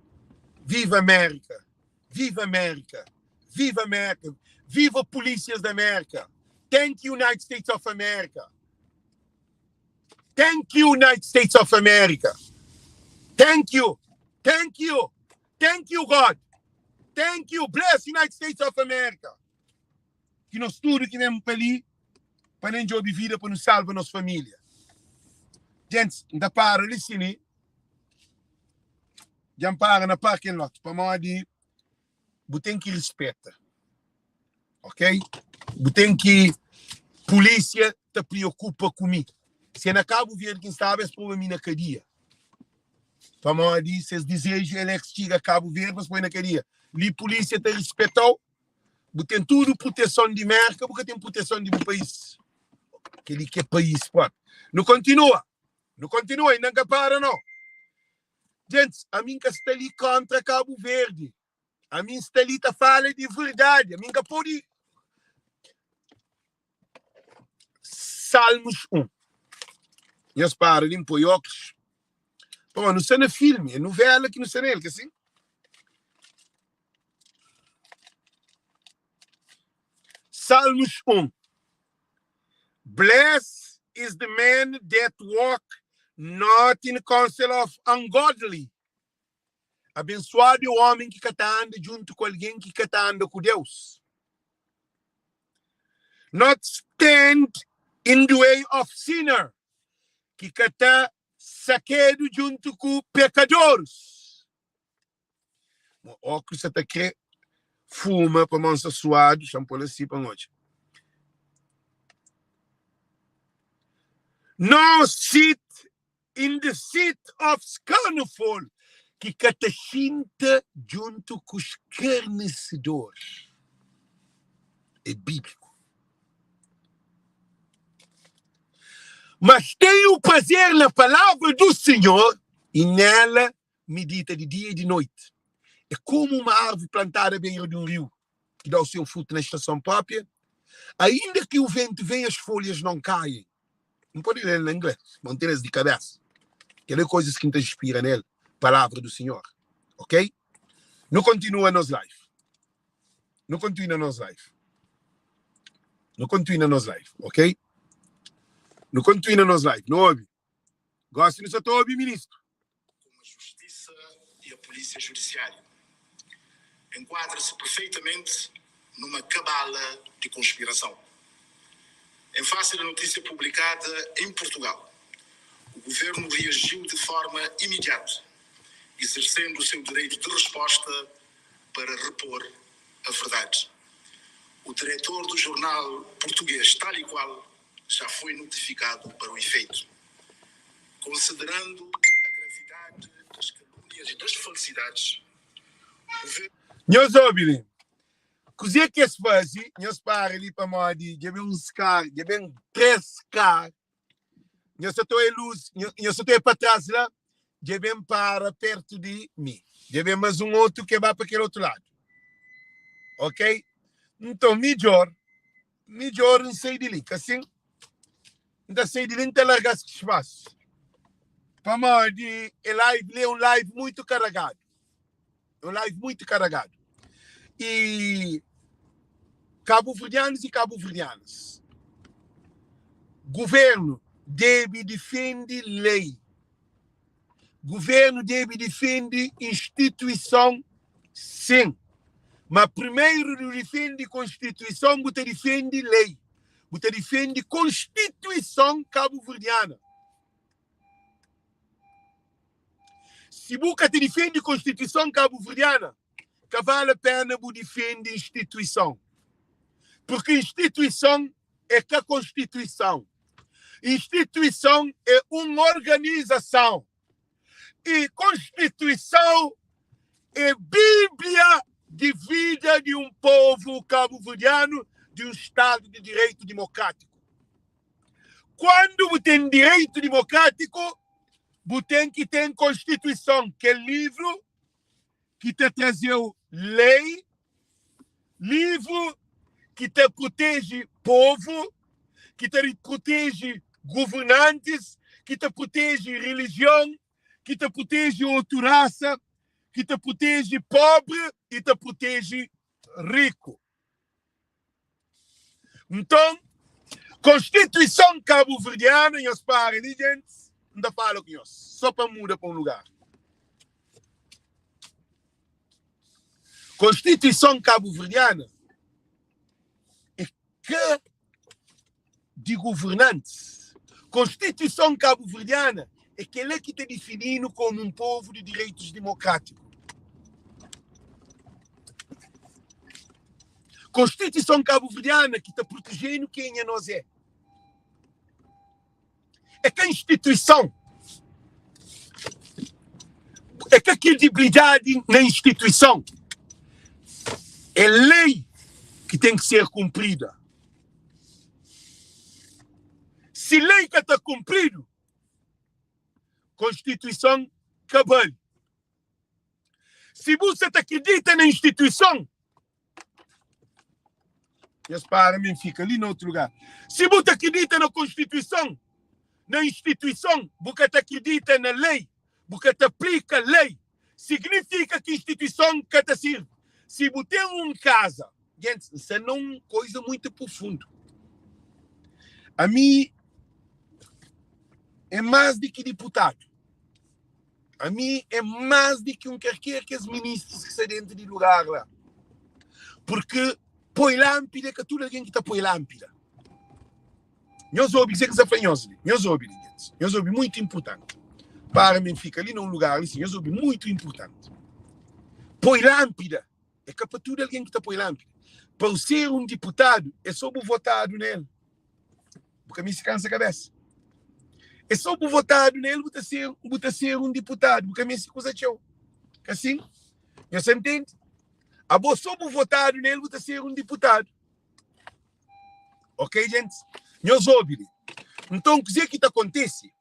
Viva Amérika! Viva Amérika! Viva Amérika! Viva polísias di Amérika! Thank you United States of America! Thank you United States of America! Thank you! Thank you! Thank you God! Thank you! Bless United States of America! Ki nos tudu ki ben pa li pa nen djobe vida pa nu salva nos família. Gentis, N ta para li si li. Dja N para na parking lot pamodi bu ten ki rispeta, ok? Bu ten ki polísia ta priokupa ku mi. Si é na Kabu Verdi ki N staba, es poba mi na kadia. Pamodi ses dizeju é Alex txiga Kabu Verdi pa es poi na kadia. Li polísia ta rispeta-u. Bu ten tudu proteson di Merka, bu ka ten proteson di bu país. Kel-li ki é país própi. Nu kontinua, nu kontinua, inda N ka para nau. Gentis, ami N ka sta li kóntra Kabu Verdi. Ami N sta li ta fala di verdadi. Ami N ka pode. Salmos 1. Nhos para li, N poi óklus. Pamodi nu sta na filmi, é nuvéla ki nu sta na el, ka sin? Salmos 1. Blessed is the man that walk not in the counsel of ungodly. Abensuadu é o homem ki ka ta anda djuntu ku algen ki ka ta anda ku Deus. Not stand in the way of sinner, ki ka ta sakedu djuntu ku pekadoris. Mo óklu sa ta kre fuma pamodi N sta suadu, xa-m pô-l asi pa N odja. Nor sit in the seat of scornful, ki ka ta xinta djuntu ku skarnisedoris. É bíbliku. Mas tem o prazer na palavra do Senhor e nela medita de dia e de noite. É como uma árvore plantada à beira de um rio, que dá o seu fruto na estação própria. Ainda que o vento venha, as folhas não caem. N pode ler na inglês, ma N ten es di kabésa. Kel-li é koizas ki N ta inspira nel, palavra do Sinhor. Ok? Nu kontinua nos live. Nu kontinua nos live. Nu kontinua nos live, ok? Nu kontinua nos live. Nu obi. Gosi nu sa ta obi ministru. Como a Justiça e a Polícia Judiciária. Enquadra-se perfeitamente numa cabala de conspiração. Em face da notícia publicada em Portugal, o governo reagiu de forma imediata, exercendo o seu direito de resposta para repor a verdade. O diretor do jornal português, tal e qual, já foi notificado para o efeito. Considerando a gravidade das calúnias e das falsidades, o governo. Nhos obi li kuzê ki es faze. Nhos para li pamodi dja ben uns kar, dja ben 3 kar. Nhos sa ta oia lus, nhos sa ta oia pa tras la, dja ben para pertu di mi. Dja ben mas un otu ke ba pa kel otu ladu. Ok? Nton, midjor Midjor N sai di li, ka sin? N ta sai di li, N ta larga-s ki spasu. Pamodi e live li é un live muitu karagadu. É un live muitu karagadu. E kabuverdianus i kabuverdianas, guvernu debe difende lei. Guvernu debe difende instituison, sin. Ma primeru di difende konstituison, bu ta difende lei, bu ta difende konstituison kabuverdiana. Si bu ka ta difende konstituison kabuverdiana, ka vale pena bu difende instituison, purki instituison é ka konstituison. Instituison é un organizason i konstituison é bíblia di vida di un povu kabuverdianu, di un stadu di direitu dimokrátiku. Kuandu bu ten direitu dimokrátiku, bu ten ki ten konstituison, kel livru ki ta traze-u lei, livru ki ta proteje povu, ki ta proteje governantis, ki ta proteje relijion, ki ta proteje otu rasa, ki ta proteje pobri i ta proteje riku. Nton, Konstituison Kabuverdianu, nhos para li gentis, N ta fala ku nhos, so pa N muda pa un lugar. Konstituison Kabuverdiana é ka di governantis. Konstituison Kabuverdiana é kel-la ki ta difini-nu komu un povu di direitus dimokrátiku. Konstituison Kabuverdiana ki ta proteje-nu kenha nos é. É ka instituison, é ka kredibilidadi na instituison, é lei ki ten ki ser kunprida. Si lei ka ta kunpridu, konstituison ka bali. Si bu sa ta kridita na instituison, Nhos para mi fika li na otu lugar. Si bu ta kridita na konstituison, na instituison, bu ka ta kridita na lei, bu ka ta aplika lei, signifika ki instituison ka ta sirbi. Si bu ten un kaza, gentis, N sta na un koiza muitu profundu. Ami é más di ki diputadu. Ami é más di ki un kerker kes ministrus ki sta dentu di lugar la. Purki poi lánpida é ka tudu algen ki ta poi lánpida. Nhos obi kuzê ki N sta fla nhos li. Nhos obi li, gentis. Nhos obi, muitu inpurtanti. Para mi N fika li na un lugar li sin. Nhos obi, muitu inpurtanti. Poi lánpida é ka pa tudu algen ki ta poi lánpida. Pa u ser un diputadu é sô bu votadu na el. Bu ka meste kansa kabésa. É sô bu votadu na el, bu ta ser, bu ta ser un diputadu. Bu ka meste kuza txeu. Ka sin? Nhos ta ntende? Abo sô bu votadu na el, bu ta ser un diputadu. Ok, gentis? Nhos obi li. Nton, kuzê ki ta kontise?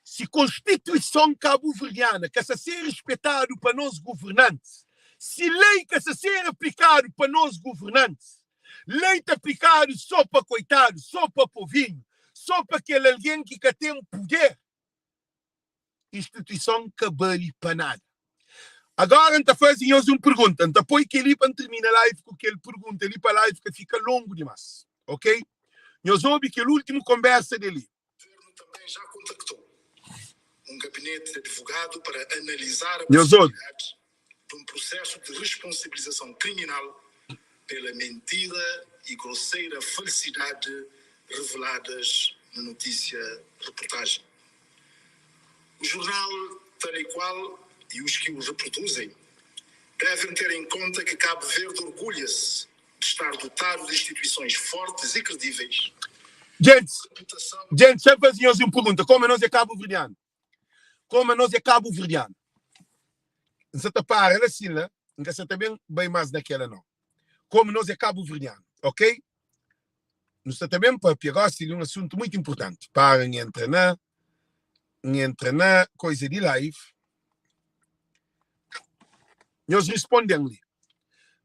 Si Konstituison Kabuverdiana ka sa ser rispetadu pa nos guvernantis, si lei ka sa ser aplikadu pa nos guvernantis, lei ta aplikadu so pa koitadu, so pa povinhu, so pa kel algen ki ka ten puder, instituison ka bali pa nada. Agora N ta faze nhos un pergunta, N ta poi kel-li pa N tirmina live ku kel pergunta li pa live ka fika longu dimas, ok? Nhos obi kel ultimu konbersa de li. Governo também já contactou um gabinete de advogado para analisar a Nhos obi. possibilidade de um processo de responsabilização criminal pela mentira e grosseira falsidade reveladas na notícia reportagem. O jornal Tal e Qual e os que o reproduzem devem ter em conta que Cabo Verde orgulha-se de estar dotado de instituições fortes e credíveis. Gentis, gentis, xa faze nhos un pergunta, Koma nos é kabuverdianu? Koma nos é kabuverdianu? N sa ta para la sin la, N ka sa ta ben bai mas na kela nau. Koma nos é kabuverdianu, ok? Nu sa ta ben papia gosi di un asuntu muitu inpurtanti. Para N entra na, N entra na koiza di live. Nhos risponde-m li.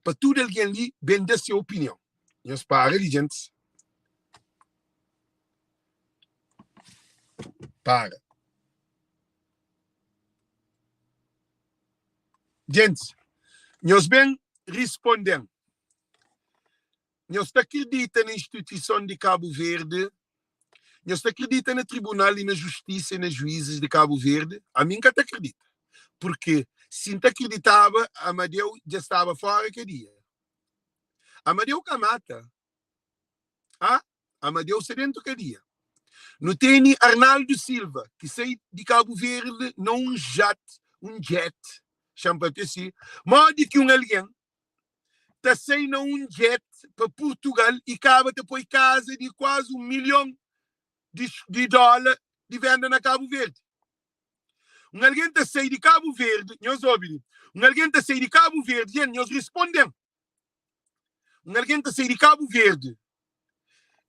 Pa tudu algen li ben da se opinion. Nhos para li, gentis. Para. Gentis, nhos ben risponde-m. Nhos ta kridita na instituison di Kabu Verdi? Nhos ta kridita na tribunal i na justisa i na juizis di Kabu Verdi? Ami N ka ta kridita. Purki si N ta kriditaba, Amadeu dja staba fora kadia. Amadeu ka mata. Ah, Amadeu sta dentu kadia. Nu tene Arnaldo Silva, ki sai di Kabu Verdi na un jat, un jet, xa-m papia si, modi ki un algen ta sai na un jet pa Purtugal i kaba ta poi kaza di kuazi un milhon di, di dóla di venda na Kabu Verdi. Un algen ta sai di Kabu Verdi, nhos obi li, un algen ta sai di Kabu Verdi, jen, nhos risponde-m. Un algen ta sai di Kabu Verdi,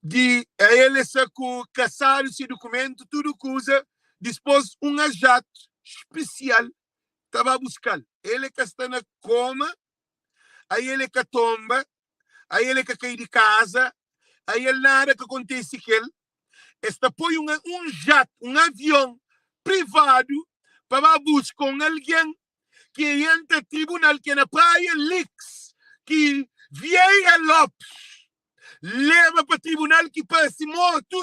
di a el e sa ku kasadu se dukumentu, tudu kuza, dispôs un ajato spesial ta ba buska-l. El é ka sta na koma, ai el é ka tonba, ai el é ka kai di kaza, ai el nada ka kontese ku el. Es ta poi un, un jatu, un avion privadu. pa ba buska un algen ki e entra tribunal ki é na Praia Lix ki Vieira Lopes leba pa tribunal ki parse mortu.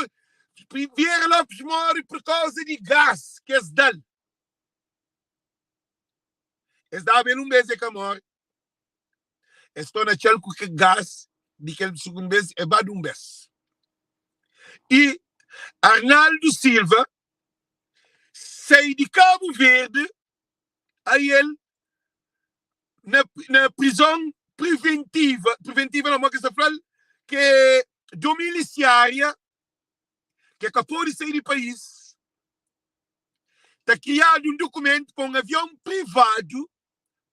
Vieira Lopes more por kauza di gás ki es da-l. Es daba el un bes e ka more. Es torna txal ku kel gás di kel sugundu bes e ba di un bes. I Arnaldo Silva sai di Kabu Verdi a el na, na prizon preventiva, preventiva não, mo ki sa fla-l, ke é domilisiária, ke ka pode sai di país, ta kriadu un dokumentu pa un avion privadu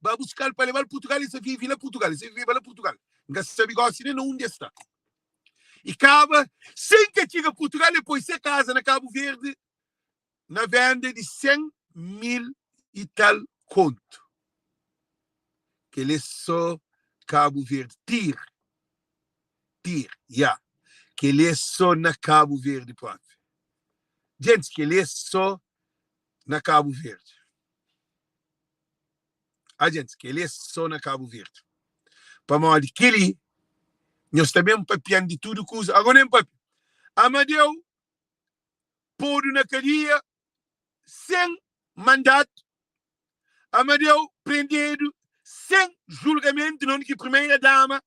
ba buskal pa lebal Purtugal, e sa vive la Purtugal, e sa viveba la Purtugal. N ka sabe gosi nen na undi e sta. E kaba, sen ke txiga Purtugal, e poi se kaza na Kabu Verdi na venda di 100 mil i tal kontu. Kel é so Kabu Verdi. Tir, tir, ya. Kel é so na Kabu Verdi propi. Djentis, kel é so na Kabu Verdi. Ah, djentis, kel é so na Kabu Verdi. Pamodi kel-li, nhos ta ben papian di tudu kuza. Agora nen papia. Amadeu podu na kadia sen mandatu, Amadeu prendedu sen julgamentu, na undi ki primeira dama,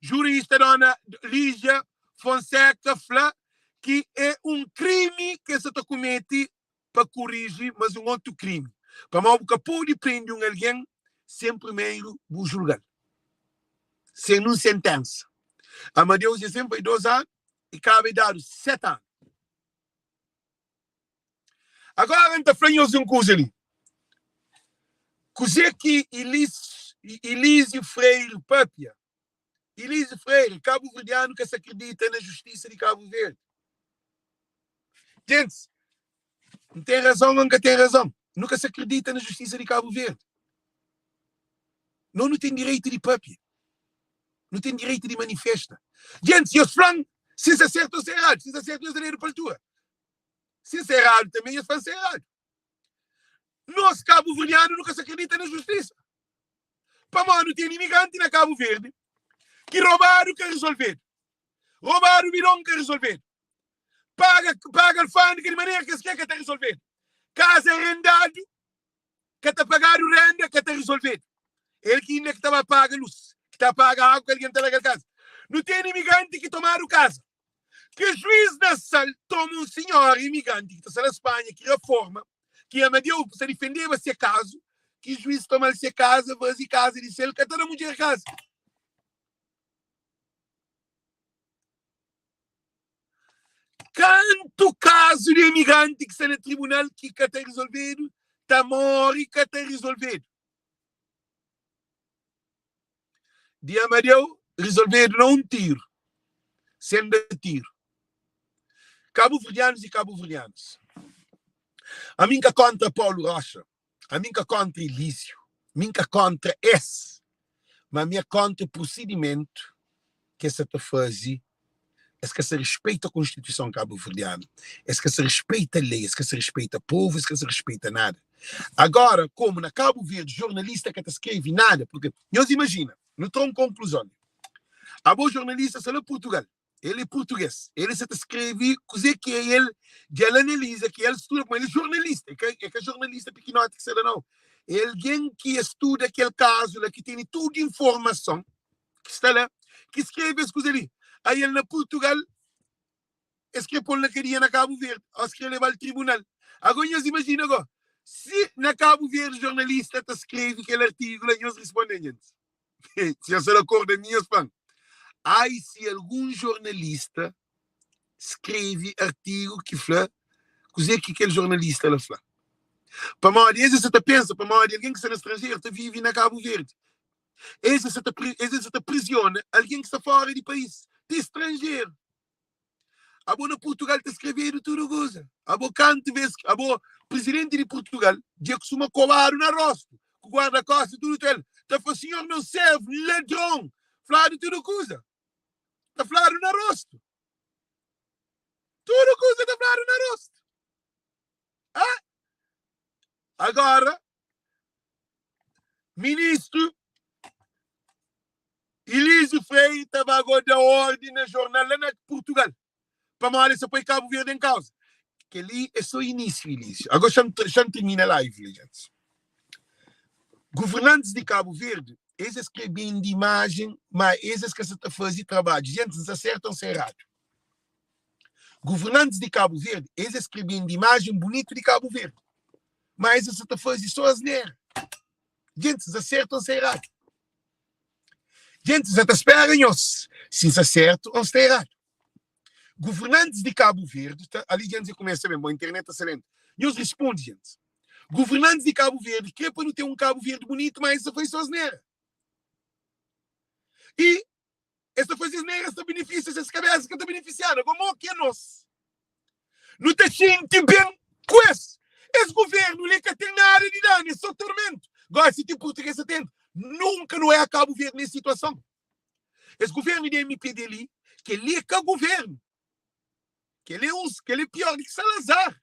jurista dona Lígia Fonseca fla ki é un krimi ki es sa ta kumete pa kuriji mas un otu krimi, pamodi bu ka pode prende un algen sen primeru bu julga-l, sen un sentensa. Amadeu dja sen foi 2 anu i kaba e dadu 7 anu. Agora N ta fla nhos un kuza li. Kuzê ki Elísio Freire papia? Elísio Freire, kabuverdianu ka sa kridita na justisa di Kabu Verdi. Gentis, N ten razon ô N ka ten razon? Nu ka sa kridita na justisa di Kabu Verdi. Nos nu ten direitu di papia. Nu ten direitu di manifesta. Gentis, nhos fla-m si N sta sertu ô sta eradu. Si N sta sertu, nhos da dedu pa altura. Si N sta eradu tanbe, nhos fla-m sta eradu. Nos, kabuverdianu, nu ka sa kridita na justisa. Pamodi nu ten imigranti na Kabu Verdi ki robadu ka rizolvedu. Robadu bidon ka rizolvedu. Paga, paga alfandega di manera ki es kre ka ta rizolvedu. Kaza arendadu ka ta pagadu renda ka ta rizolvedu. El ki inda ki ta ba paga lus, ki ta paga agu ki algen ta larga-l kaza. Nu ten imigranti ki tomadu kaza. Ki juiz na sal toma un sinhora imigranti ki ta sta na Spanha ki raforma, ki Amadeu sta difendeba se kazu, ki juiz toma-l se kaza, faze kaza di sel, ka ta da mudjer kaza. Kantu kazu di imigranti ki sta na tribunal ki ka ta rizolvedu, ta móre ka ta rizolvedu. Di Amadeu rizolvedu na un tiru, sen da tiru. Kabuverdianus i kabuverdianas, ami N ka kóntra Paulu Roxa, ami N ka kóntra Elísio, mi N ka kóntra es, ma ami é kóntra prosidimentu ki es sa ta faze, es ka sa respeita Konstituison kabuverdianu, es ka sa respeita lei, es ka sa respeita povu, es ka sa respeita nada. Agora, komu na Kabu Verdi jornalista ka ta skrebe nada, purki, nhos imajina, nu tra un konkluzon li, abo jornalista sta la Purtugal, el é purtugês, el sa ta skrebe kuzê ki é el dja el analiza, ki el studa, pamodi el é jornalista, é ka, é ka jornalista pikinoti ki sta la nau, é algen ki studa kel kazu la, ki tene tudu informason, ki sta la, ki skrebe es kuza li. Aí el na Purtugal, es kre pô-l na kadia na Kabu Verdi, ó es kre leba-l tribunal. Agora nhos imajina go, si na Kabu Verdi jornalista ta skrebe kel artigu la, nhos responde nhentis. Si nhos sta di akordu ami, nhos fla-m. Ai si algun jornalista skrebe artigu ki fla kuzê ki kel jornalista la fla. Pamodi es sa ta pensa, pamodi algen ki sta na stranjeru ta vive na Kabu Verdi. Es sa ta es sa ta prisiona algen ki sta fora di país, ti stranjeru. Abo na Purtugal ta skrebedu tudu kuza. Abo kantu vez abo presidenti di Purtugal dja kusuma kobadu na rostu ku guarda-kosta tudu tel ta fla sinhor meu servu ladron fladu tudu kuza ta fladu na rostu tudu kuza ta fladu na rostu. Ah! Agora, ministru Elísio Freire ta ba go da ordi na jornal la na Portugal, pamodi es sa poi Cabo Verde em causa. Kel-li é só início, Elísio. Agora xa-m xa-m termina live li, gentis. Governantes di Cabo Verde, es es kre bende imajen, ma es es ka sa ta faze trabadju. Gentis, N sta sertu ou N sta eradu? Governantes di Cabo Verde, es es kre bende imajen bunitu di Cabo Verde, ma es es sa ta faze só asnera. Gentis, N sta sertu ou N sta eradu? Gentis, N sa ta spera nhos si N sta sertu ou N sta eradu. Governantes di Cabo Verde, ta, ali gentis dja kumesa ben, bon internet ta sta lentu. Nhos responde gentis. Governantes di Cabo Verde kre pa nu ten un Cabo Verde bunitu, ma es ta faze só asnera. I es ta faze asnera, es ta benefisia ses kabesa, ka ta benefisianu. Agora mo ki é nos? Nu ta xinti ben ku es. Es governu li ka ten nada di danu, é só tormentu. Gosi ti purtuges ta tenta. Nunka nu oia Cabo Verde nes situason. Es governu di MPD li, kel li é ka governu. Kel li é uns, kel li é pior di ki Salazar.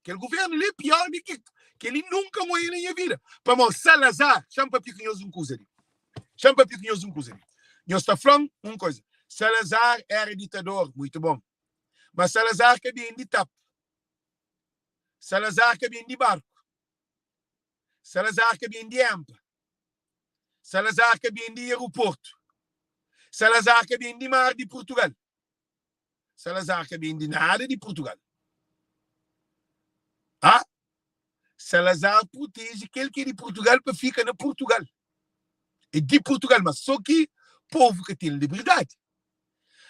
Kel governu li é pior di ki kel li nunka N oia na nha vida. Pamodi Salazar, xa-m papia ku nhos un kuza li. Xa-m papia ku nhos un kuza li. Nhos ta fla-m un kuza. Salazar era ditador, muitu bon. Ma Salazar ka bende tap. Salazar ka bende barku. Salazar ka bende empa. Salazar ka bende aeroportu. Salazar ka bende mar di Portugal. Salazar ka bende nada di Portugal. Ah? Salazar proteje kel ki é di Portugal pa fika na Portugal. É di Portugal, mas só ki povu ka ten liberdadi.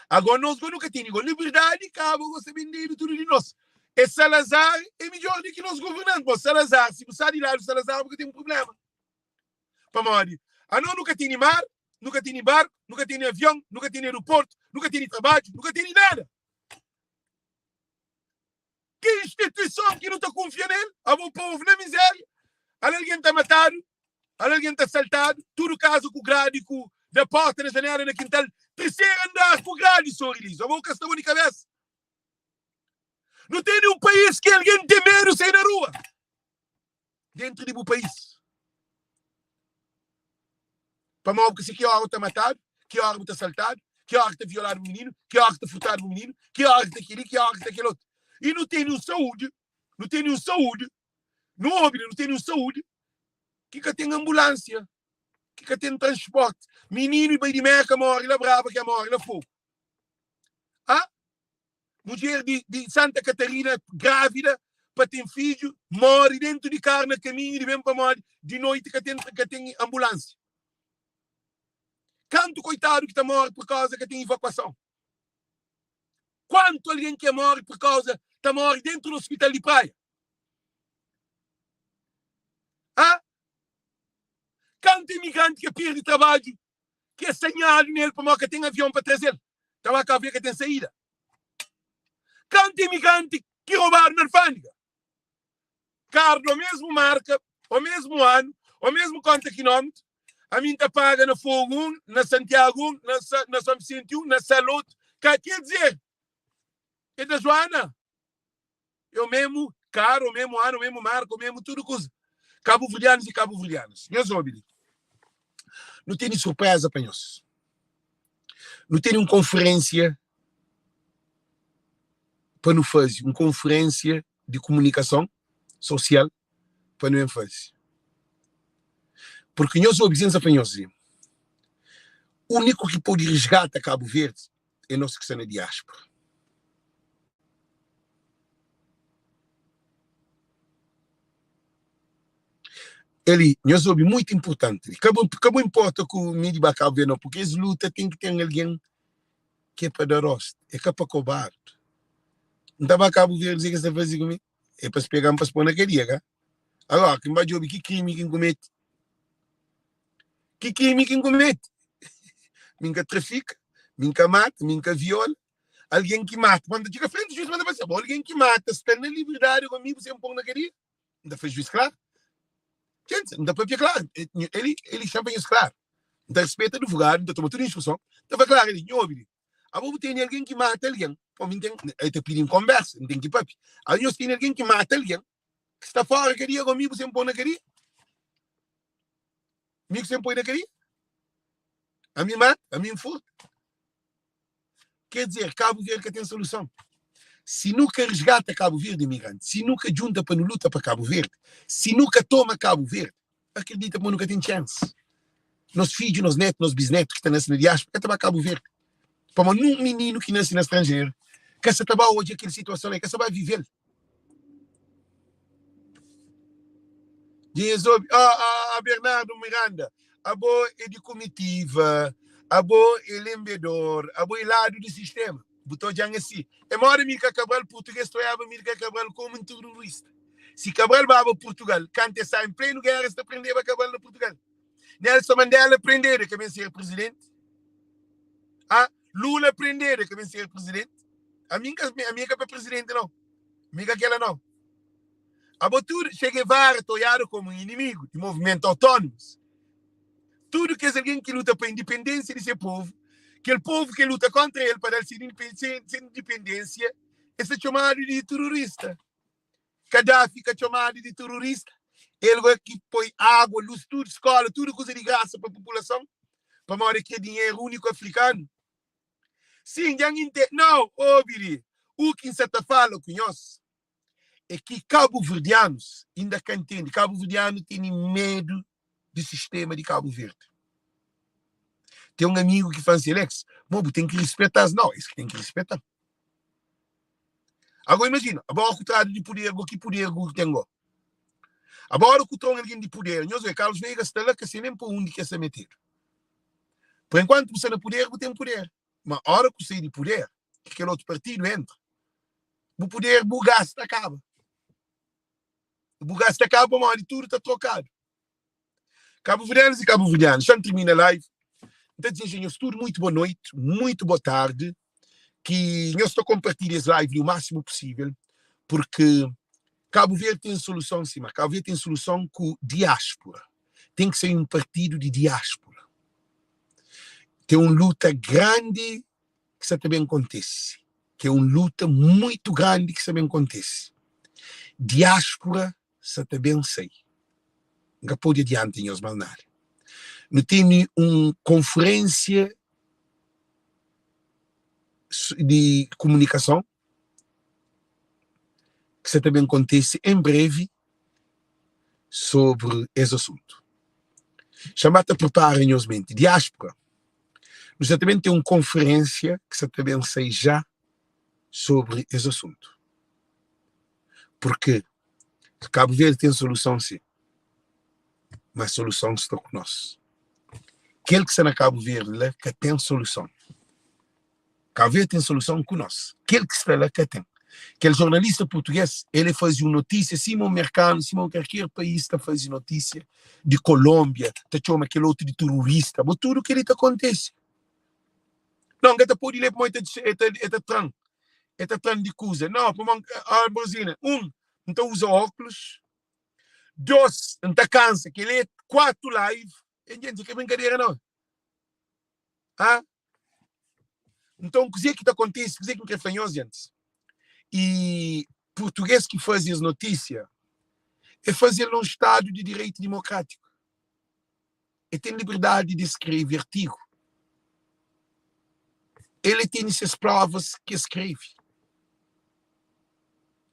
Agora nós go nunca tem igual liberdade, cabo go sa vendido tudo de nós. E Salazar é melhor do que nós governante. Bom, Salazar, se você de lado Salazar, porque tem um problema. Pamodi, anos nunca tem mar, nunca tem barco, nunca tem avião, nunca tem aeroporto, nunca tem trabalho, nunca tem nada. Que instituição que não ta confia nele? Abo povo na miséria, ali alguém tá matado, ali alguém tá assaltado, tudo casa com grade com da porta na janela na quintal, terceiro andar com grade, senhor Elísio. Abo que está de cabeça. Não tem nenhum país que alguém tem medo de sair na rua. Dentro de bu país. Pamodi ki si ki ora bu ta matadu, ki ora bu ta saltadu, ki ora ki ta violadu bu mininu, ki ora ki ta furtadu bu mininu, ki ora ki ta keli, ki ora ki ta kel otu. I nu tene un saúdi, nu tene un saúdi, nu obi la, nu tene un saúdi ki ka ten anbulánsia, ki ka ten transporti. Mininu bai di Merka móre la Brava, ke móre la Fogu. Ah? Mudjer di, di Santa Catarina grávida pa ten fidju, móre dentu di karu na kaminhu di ben pamodi di noiti ka ten, ka ten anbulánsia. Kantu koitadu ki ta móre pur kauza ka ten ivakuason? Kuantu algen ki móre pur kauza ta móre dentu di ospital di Praia? Ah? Kantu imigranti ki perde trabadju ki é sanhadu nel pamodi ka ten avion pa traze-l? Ta ba Cabo Verde ka ten saída. Kantu imigranti ki robadu na alfândega? Karu do mesmu marka, o mesmu anu, o mesmu konta kilómetru, ami N ta paga na Fogo un, na Santiago un, na, na São Vicente un, na Sal otu. Ka quer dizer, é da Joana. É o mesmu karu, o mesmu anu, o mesmu marka, o mesmu tudu kuza. Kabuverdianus i kabuverdianas, nhos obi li. Nu tene surpreza pa nhos. Nu tene un konferensia pa nu faze, un konferensia di komunikason sosial pa nu ben faze. Porque nhos obi, sensa pa nhos li, úniku ki pode resgata Cabo Verde é nos ki sta na diáspora. Eli, nhos obi, muito importante. Ka bo, ka bo importa ku mi di ba Cabo Verde não, porque es luta tem que ter alguém que é pa dar rosto, é ka pa cobarde. N ta ba Cabo Verde, dizer que es ta faze ku mi, é pa es pega-m pa es pôr na cadeia, ka? Agora, ki N ba djobe ki krimi ki N kumete? Ki krimi ki N kumete? Mi N ka trafika, mi N ka mata, mi N ka viola. Algen ki mata, manda txiga frenti juiz, manda fla, bo algen ki mata sta na liberdadi ku mi, bu sen pô-m na kadia? N ta fla juiz klaru. Gente, N ta papia klaru. Eli, eli xa pa nhos klaru. N ta respeita advogadu, N ta toma tudu instruson. N ta fla klaru eli, nho obi li. Abo bu tene algen ki mata algen, pô mi N ten, el ta pidi-m konbersa, N ten ki papia. Abo nhos tene algen ki mata algen. Ki sta fora kadia go mi bu sen poi na kadia? Mi ki sen poi na kadia? Ami mata, ami nfurta. Quer dizer, Cabo Verde ka ten soluson. Si nu ka resgata Cabo Verde, imigranti, si nu ka djunta pa nu luta pa Cabo Verde, si nu ka toma Cabo Verde, akredita ma nu ka ten chance. Nos fidju, nos netu, nos bisnetu ki ta nase na diaspora ka ta ba Cabo Verde. Pamodi nun mininu ki nase na stranjeru ka sa ta ba odja kel situason la, el ka sa ba vive-l. Dja es obi, ah, ah, ah, Bernardo Miranda, abo é di kumitiva, abo é lenbedor, abo é ladu di sistema. Bu ta odja-m asi. É moda Milka Cabral, purtuguês ta oiaba Milka Cabral komu un terrorista. Si Cabral baba Purtugal, kantu es sai en plenu géra, es ta prendeba Cabral na Purtugal. Nelson Mandela prendedu, el ka ben ser prizidenti. Ah, Lula prendedu, el ka ben ser prizidenti. Ami, ami é ka pa prizidenti, nau. Mi ka kela nau. Abo tudu, Che Guevara ta oiadu komu un inimigu di movimentu autónomus. Tudu kes algen ki luta pa indipendénsia di se povu, kel povu ki luta kóntra el pa da-l se indipendénsia, es ta txomadu di terorista. Kadafi ka txomadu di terorista? El go ki poi água, lus, tudu, skóla, tudu kuza di grasa pa populason, pamodi el kre dinheru úniku afrikanu. Sin, dja N intende. Nau, obi li, u ki N sa ta fala ku nhos é ki kabuverdianus inda ka ntende. Kabuverdianu tene medu di sistema di Kabu Verdi. Ten un amigu ki fla-m si, Alex, mo bu ten ki rispeta-s. Nau, es ki ten ki rispeta-m. Agora imajina, agora ku tradu di puder go, ki puder go ki ten go? Agora ku tra un algen di puder, nhos oe, Carlos Veiga sta la ka se nen pa undi ki es sta metedu. Por enkuantu bu sta na puder, bu ten puder. Ma ora ku sai di puder, ki kel otu partidu entra, bu puder bu gasta kaba. Bu gasta kaba pamodi tudu ta trokadu. Kabuverdianas i kabuverdianos, xa N tirmina live, N ta dizeja nhos tudu muitu boa noite, muitu boa tarde, ki nhos ta konpartilha es live li o máximo possível, porque Cabo Verde tem soluson sim, mas Cabo Verde tem soluson ku diáspora. Tem ki sai um partido di diáspora. Tem um luta grandi ki sa ta ben kontese, ki é um luta muito grandi ki sa ben kontese. Diáspora sa ta ben sai. N ka pode adianta nhos más nada. Nu tene un konferênsia di komunikason ki sa ta ben kontise en brevi sobri es asuntu. Xa ba ta pripara nhos menti. Diáspora, nu sa ta ben ten un konferênsia ki sa ta ben sai já sobri es asuntu. Purkê Kabu Verdi ten soluson sin, ma soluson sta ku nos. Kel ki sta na Kabu Verdi la ka ten soluson. Kabu Verdi ten soluson ku nos. Kel ki sta la ka ten. Kel jornalista purtugês, el e faze un notísia sima un merkanu, sima un kalker país ta faze notísia di Kolônbia, ta txoma kel otu di terorista. Bo tudu kel-li ta kontise. Não, N ka ta pode lê pamodi el ta, el ta tra-m, el ta tra-m di kuza. Não, pamodi, ah, Brasília, un, N ta uza ókulos, dos, N ta kansa, kel-li é kuatu live, eh, djenti, é ka brinkadera não. Ah? Nton, kuzê ki ta kontise, kuzê ki N krê fla nhos, djentis, e purtugês ki faze es notísia, e faze-l na un stadu di direitu dimokrátiku. E ten liberdadi di skrebe artigu. El e tene ses provas ki e skrebe.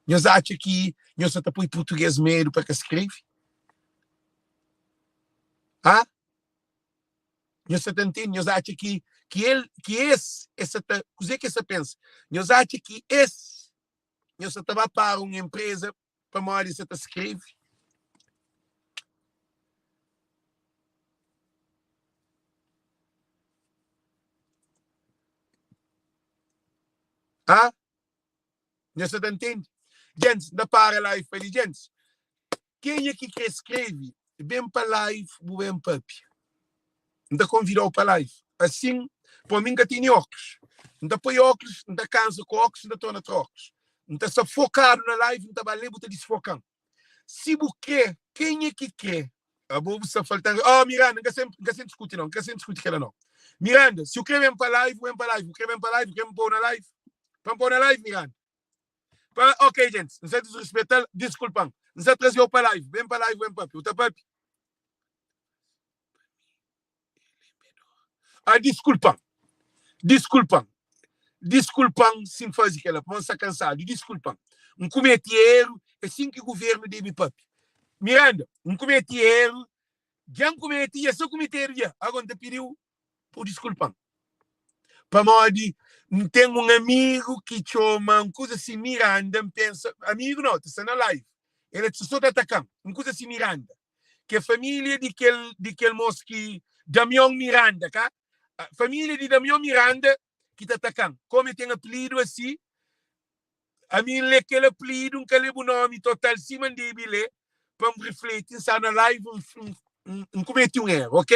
Nhos atxa ki nhos sa ta poi purtugês medu pa ka skrebe? Ha? Nhos sa ta ntende? Nhos atxa ki ki el ki es es sa ta kuzê ki es sa pensa? Nhos atxa ki es nhos sa ta ba para un enpreza pamodi es sa ta skrebe? Ha? Nhos sa ta ntende? Djentis, N ta para live pa li. Djentis, kenha ki kre skrebe, ben pa live bu ben papia. N ta konvida-u pa live. Asin, po mi N ka tene óklus. N ta poi óklus, N ta kansa ku óklus, N ta torna tra óklus. N ta sta fokadu na live, N ta ba lé, bu ta disfoka-m. Si bu kre, kenha ki kre? Abo bu sta faltan. Oh, Miranda, N ka sen, N ka sen diskuti nau, N ka sen diskuti kela nau. Miranda, si u kre ben pa live, bu ben pa live. Bu kre ben pa live, bu kre N pô-u na live? Pa N pô-u na live, Miranda? Pa, ok, gentis, N sta disrespeta-l, diskulpa-m. N sa traze-u pa live. Ben pa live, ben papia. U ta papia? Ah, diskulpa-m. Diskulpa-m. Diskulpa-m si N faze kel-la, pamodi N sta kansadu. Diskulpa-m. N kumete eru. É sin ki guvernu debe papia. Miranda, N kumete eru. Dja N kumete, dja sta kumetedu dja. Agora N ta pidi-u pa bu diskulpa-m. Pamodi N ten un amigu ki txoma un kuza si Miranda, N pensa, amigu nau, ta sta na live, el sta so ta ataka-m, un kuza si Miranda, ki é família di kel di kel mos ki Damion Miranda, ka? Família di Damion Miranda ki ta ataka-m. Komu el ten apelidu asi, Ami N lé kel apelidu, N ka lé bu nomi total sima N debe lé pa N rifleti. N sta na live, N kumeti un eru, ok?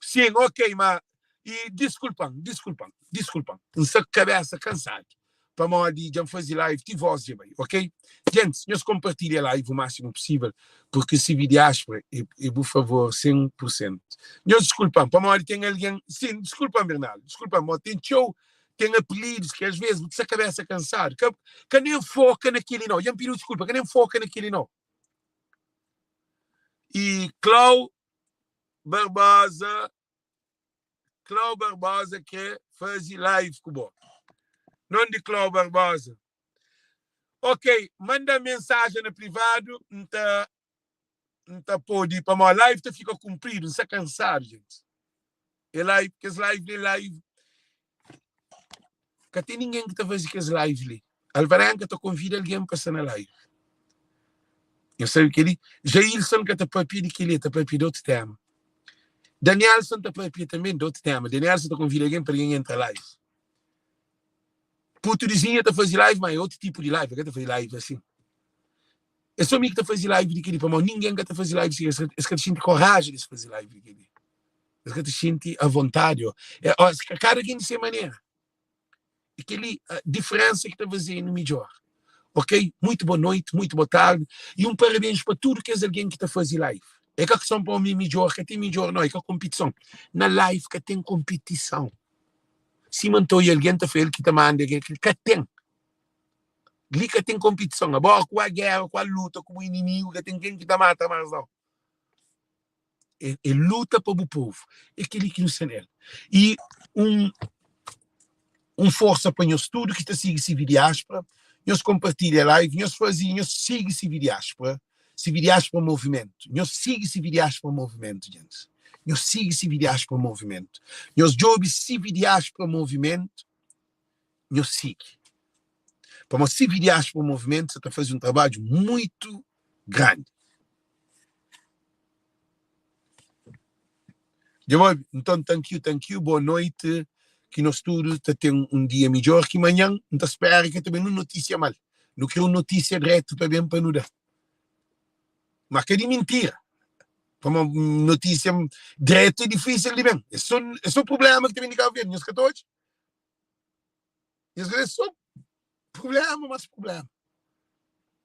Sin, ok, ma i diskulpa-m, diskulpa-m, diskulpa-m. N sta ku kabesa kansadu pamodi dja N faze live ti vós dja bai, ok? Gentis, nhos konpartilha live u másimu pusível purki si diáspora é bu favor 100 pur sentu. Nhos diskulpa-m pamodi ten algen, sin, diskulpa-m Bernardo, diskulpa-m, pamodi ten txeu Ten apelidus ki às vezes bu ta sta kabesa kansadu, ka ka nen foka na keli nau. Dja N pidi-u diskulpa, ka nen foka na keli nau. E Clau Barbosa, Clau Barbosa kre fazi live ku bo. Nom di Clau Barbosa. Ok, manda-m mensajen na privadu, N ta N ta pode, pamodi live ta fika kunpridu, N sta kansadu, gentis. É live, kes live li é live. Ka ten ningen ki ta faze kes live li. Alvarenga ta konvida algen pa sta na live. Nhos sabe kel-li? Jailson ka ta papia di kel-li, el ta papia di otu tema. Danielson ta papia tanbe di otu tema. Danielson ta konvida algen pa algen entra live. Putu di Zinha ta faze live, ma é otu tipu di live, el ka ta faze live asin. É só mi ki ta faze live di kel-li, pamodi ningen ka ta faze live si es ka ta xinti koraji di es faze live di kel-li. Es ka ta xinti avontadi. Ó, é, ó, kada ken di se manera. E kel-li, diferensa ki ta faze-nu midjór. Ok? Muitu boa noiti, muitu boa tardi i un parabéns pa tudu kes algen ki ta faze live. É ka son pa omi midjór, ka ten midjór no, é ka konpitison. Na live ka ten konpitison. Sima N ta oia algen ta fla el ki ta manda, ka ten. Li ka ten konpitison. Abo ku a géra, ku a luta ku bu inimigu, ka ten ken ki ta mata más nau. É, é luta pa bu povu. É kel-li ki nu sta nel. I un, un forsa pa nhos tudu ki ta sigi CV Diáspora. Nhos konpartilha live, nhos faze, nhos sigi CV Diáspora, CV Diáspora Movimentu. Nhos sigi CV Diáspora Movimentu, gentis. Nhos sigi CV Diáspora Movimentu. Nhos djobe CV Diáspora Movimentu. Nhos sigi. Pamodi si Diáspora Movimento sa ta faze un trabadju muitu grandi. Dja bu obi? Nton, thank you, thank you, boa noiti, ki nos tudu ta ten un dia midjór ki manhan. N ta spera ki ka ta ben un notísia mal. Nu kre un notísia dretu pa ben pa nu da. Ma ka di mintira. Pamodi notísia dretu é difísil di ben. É sô, é sô prubléma ki ta ben di Kabu Verdi. Nhos ka ta odja? Nhos ka só problema, mas problema.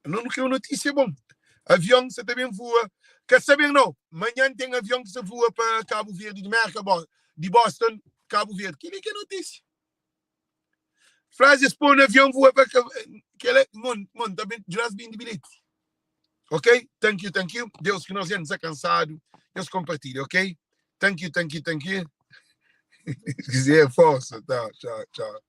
Não não quero notícia bom. Avião você também voa. Quer saber não? Manhã tem avião que se voa para Cabo Verde, de Merca, de Boston, Cabo Verde. Que que é notícia? Frase pôr no avião voa para que ela, mon, mon, também já bem de bilhete. Ok? Thank you, thank you. Deus que nós estamos cansado. Deus compartilha, ok? Thank you, thank you, thank you. Quiser força, tá, tchau, tchau.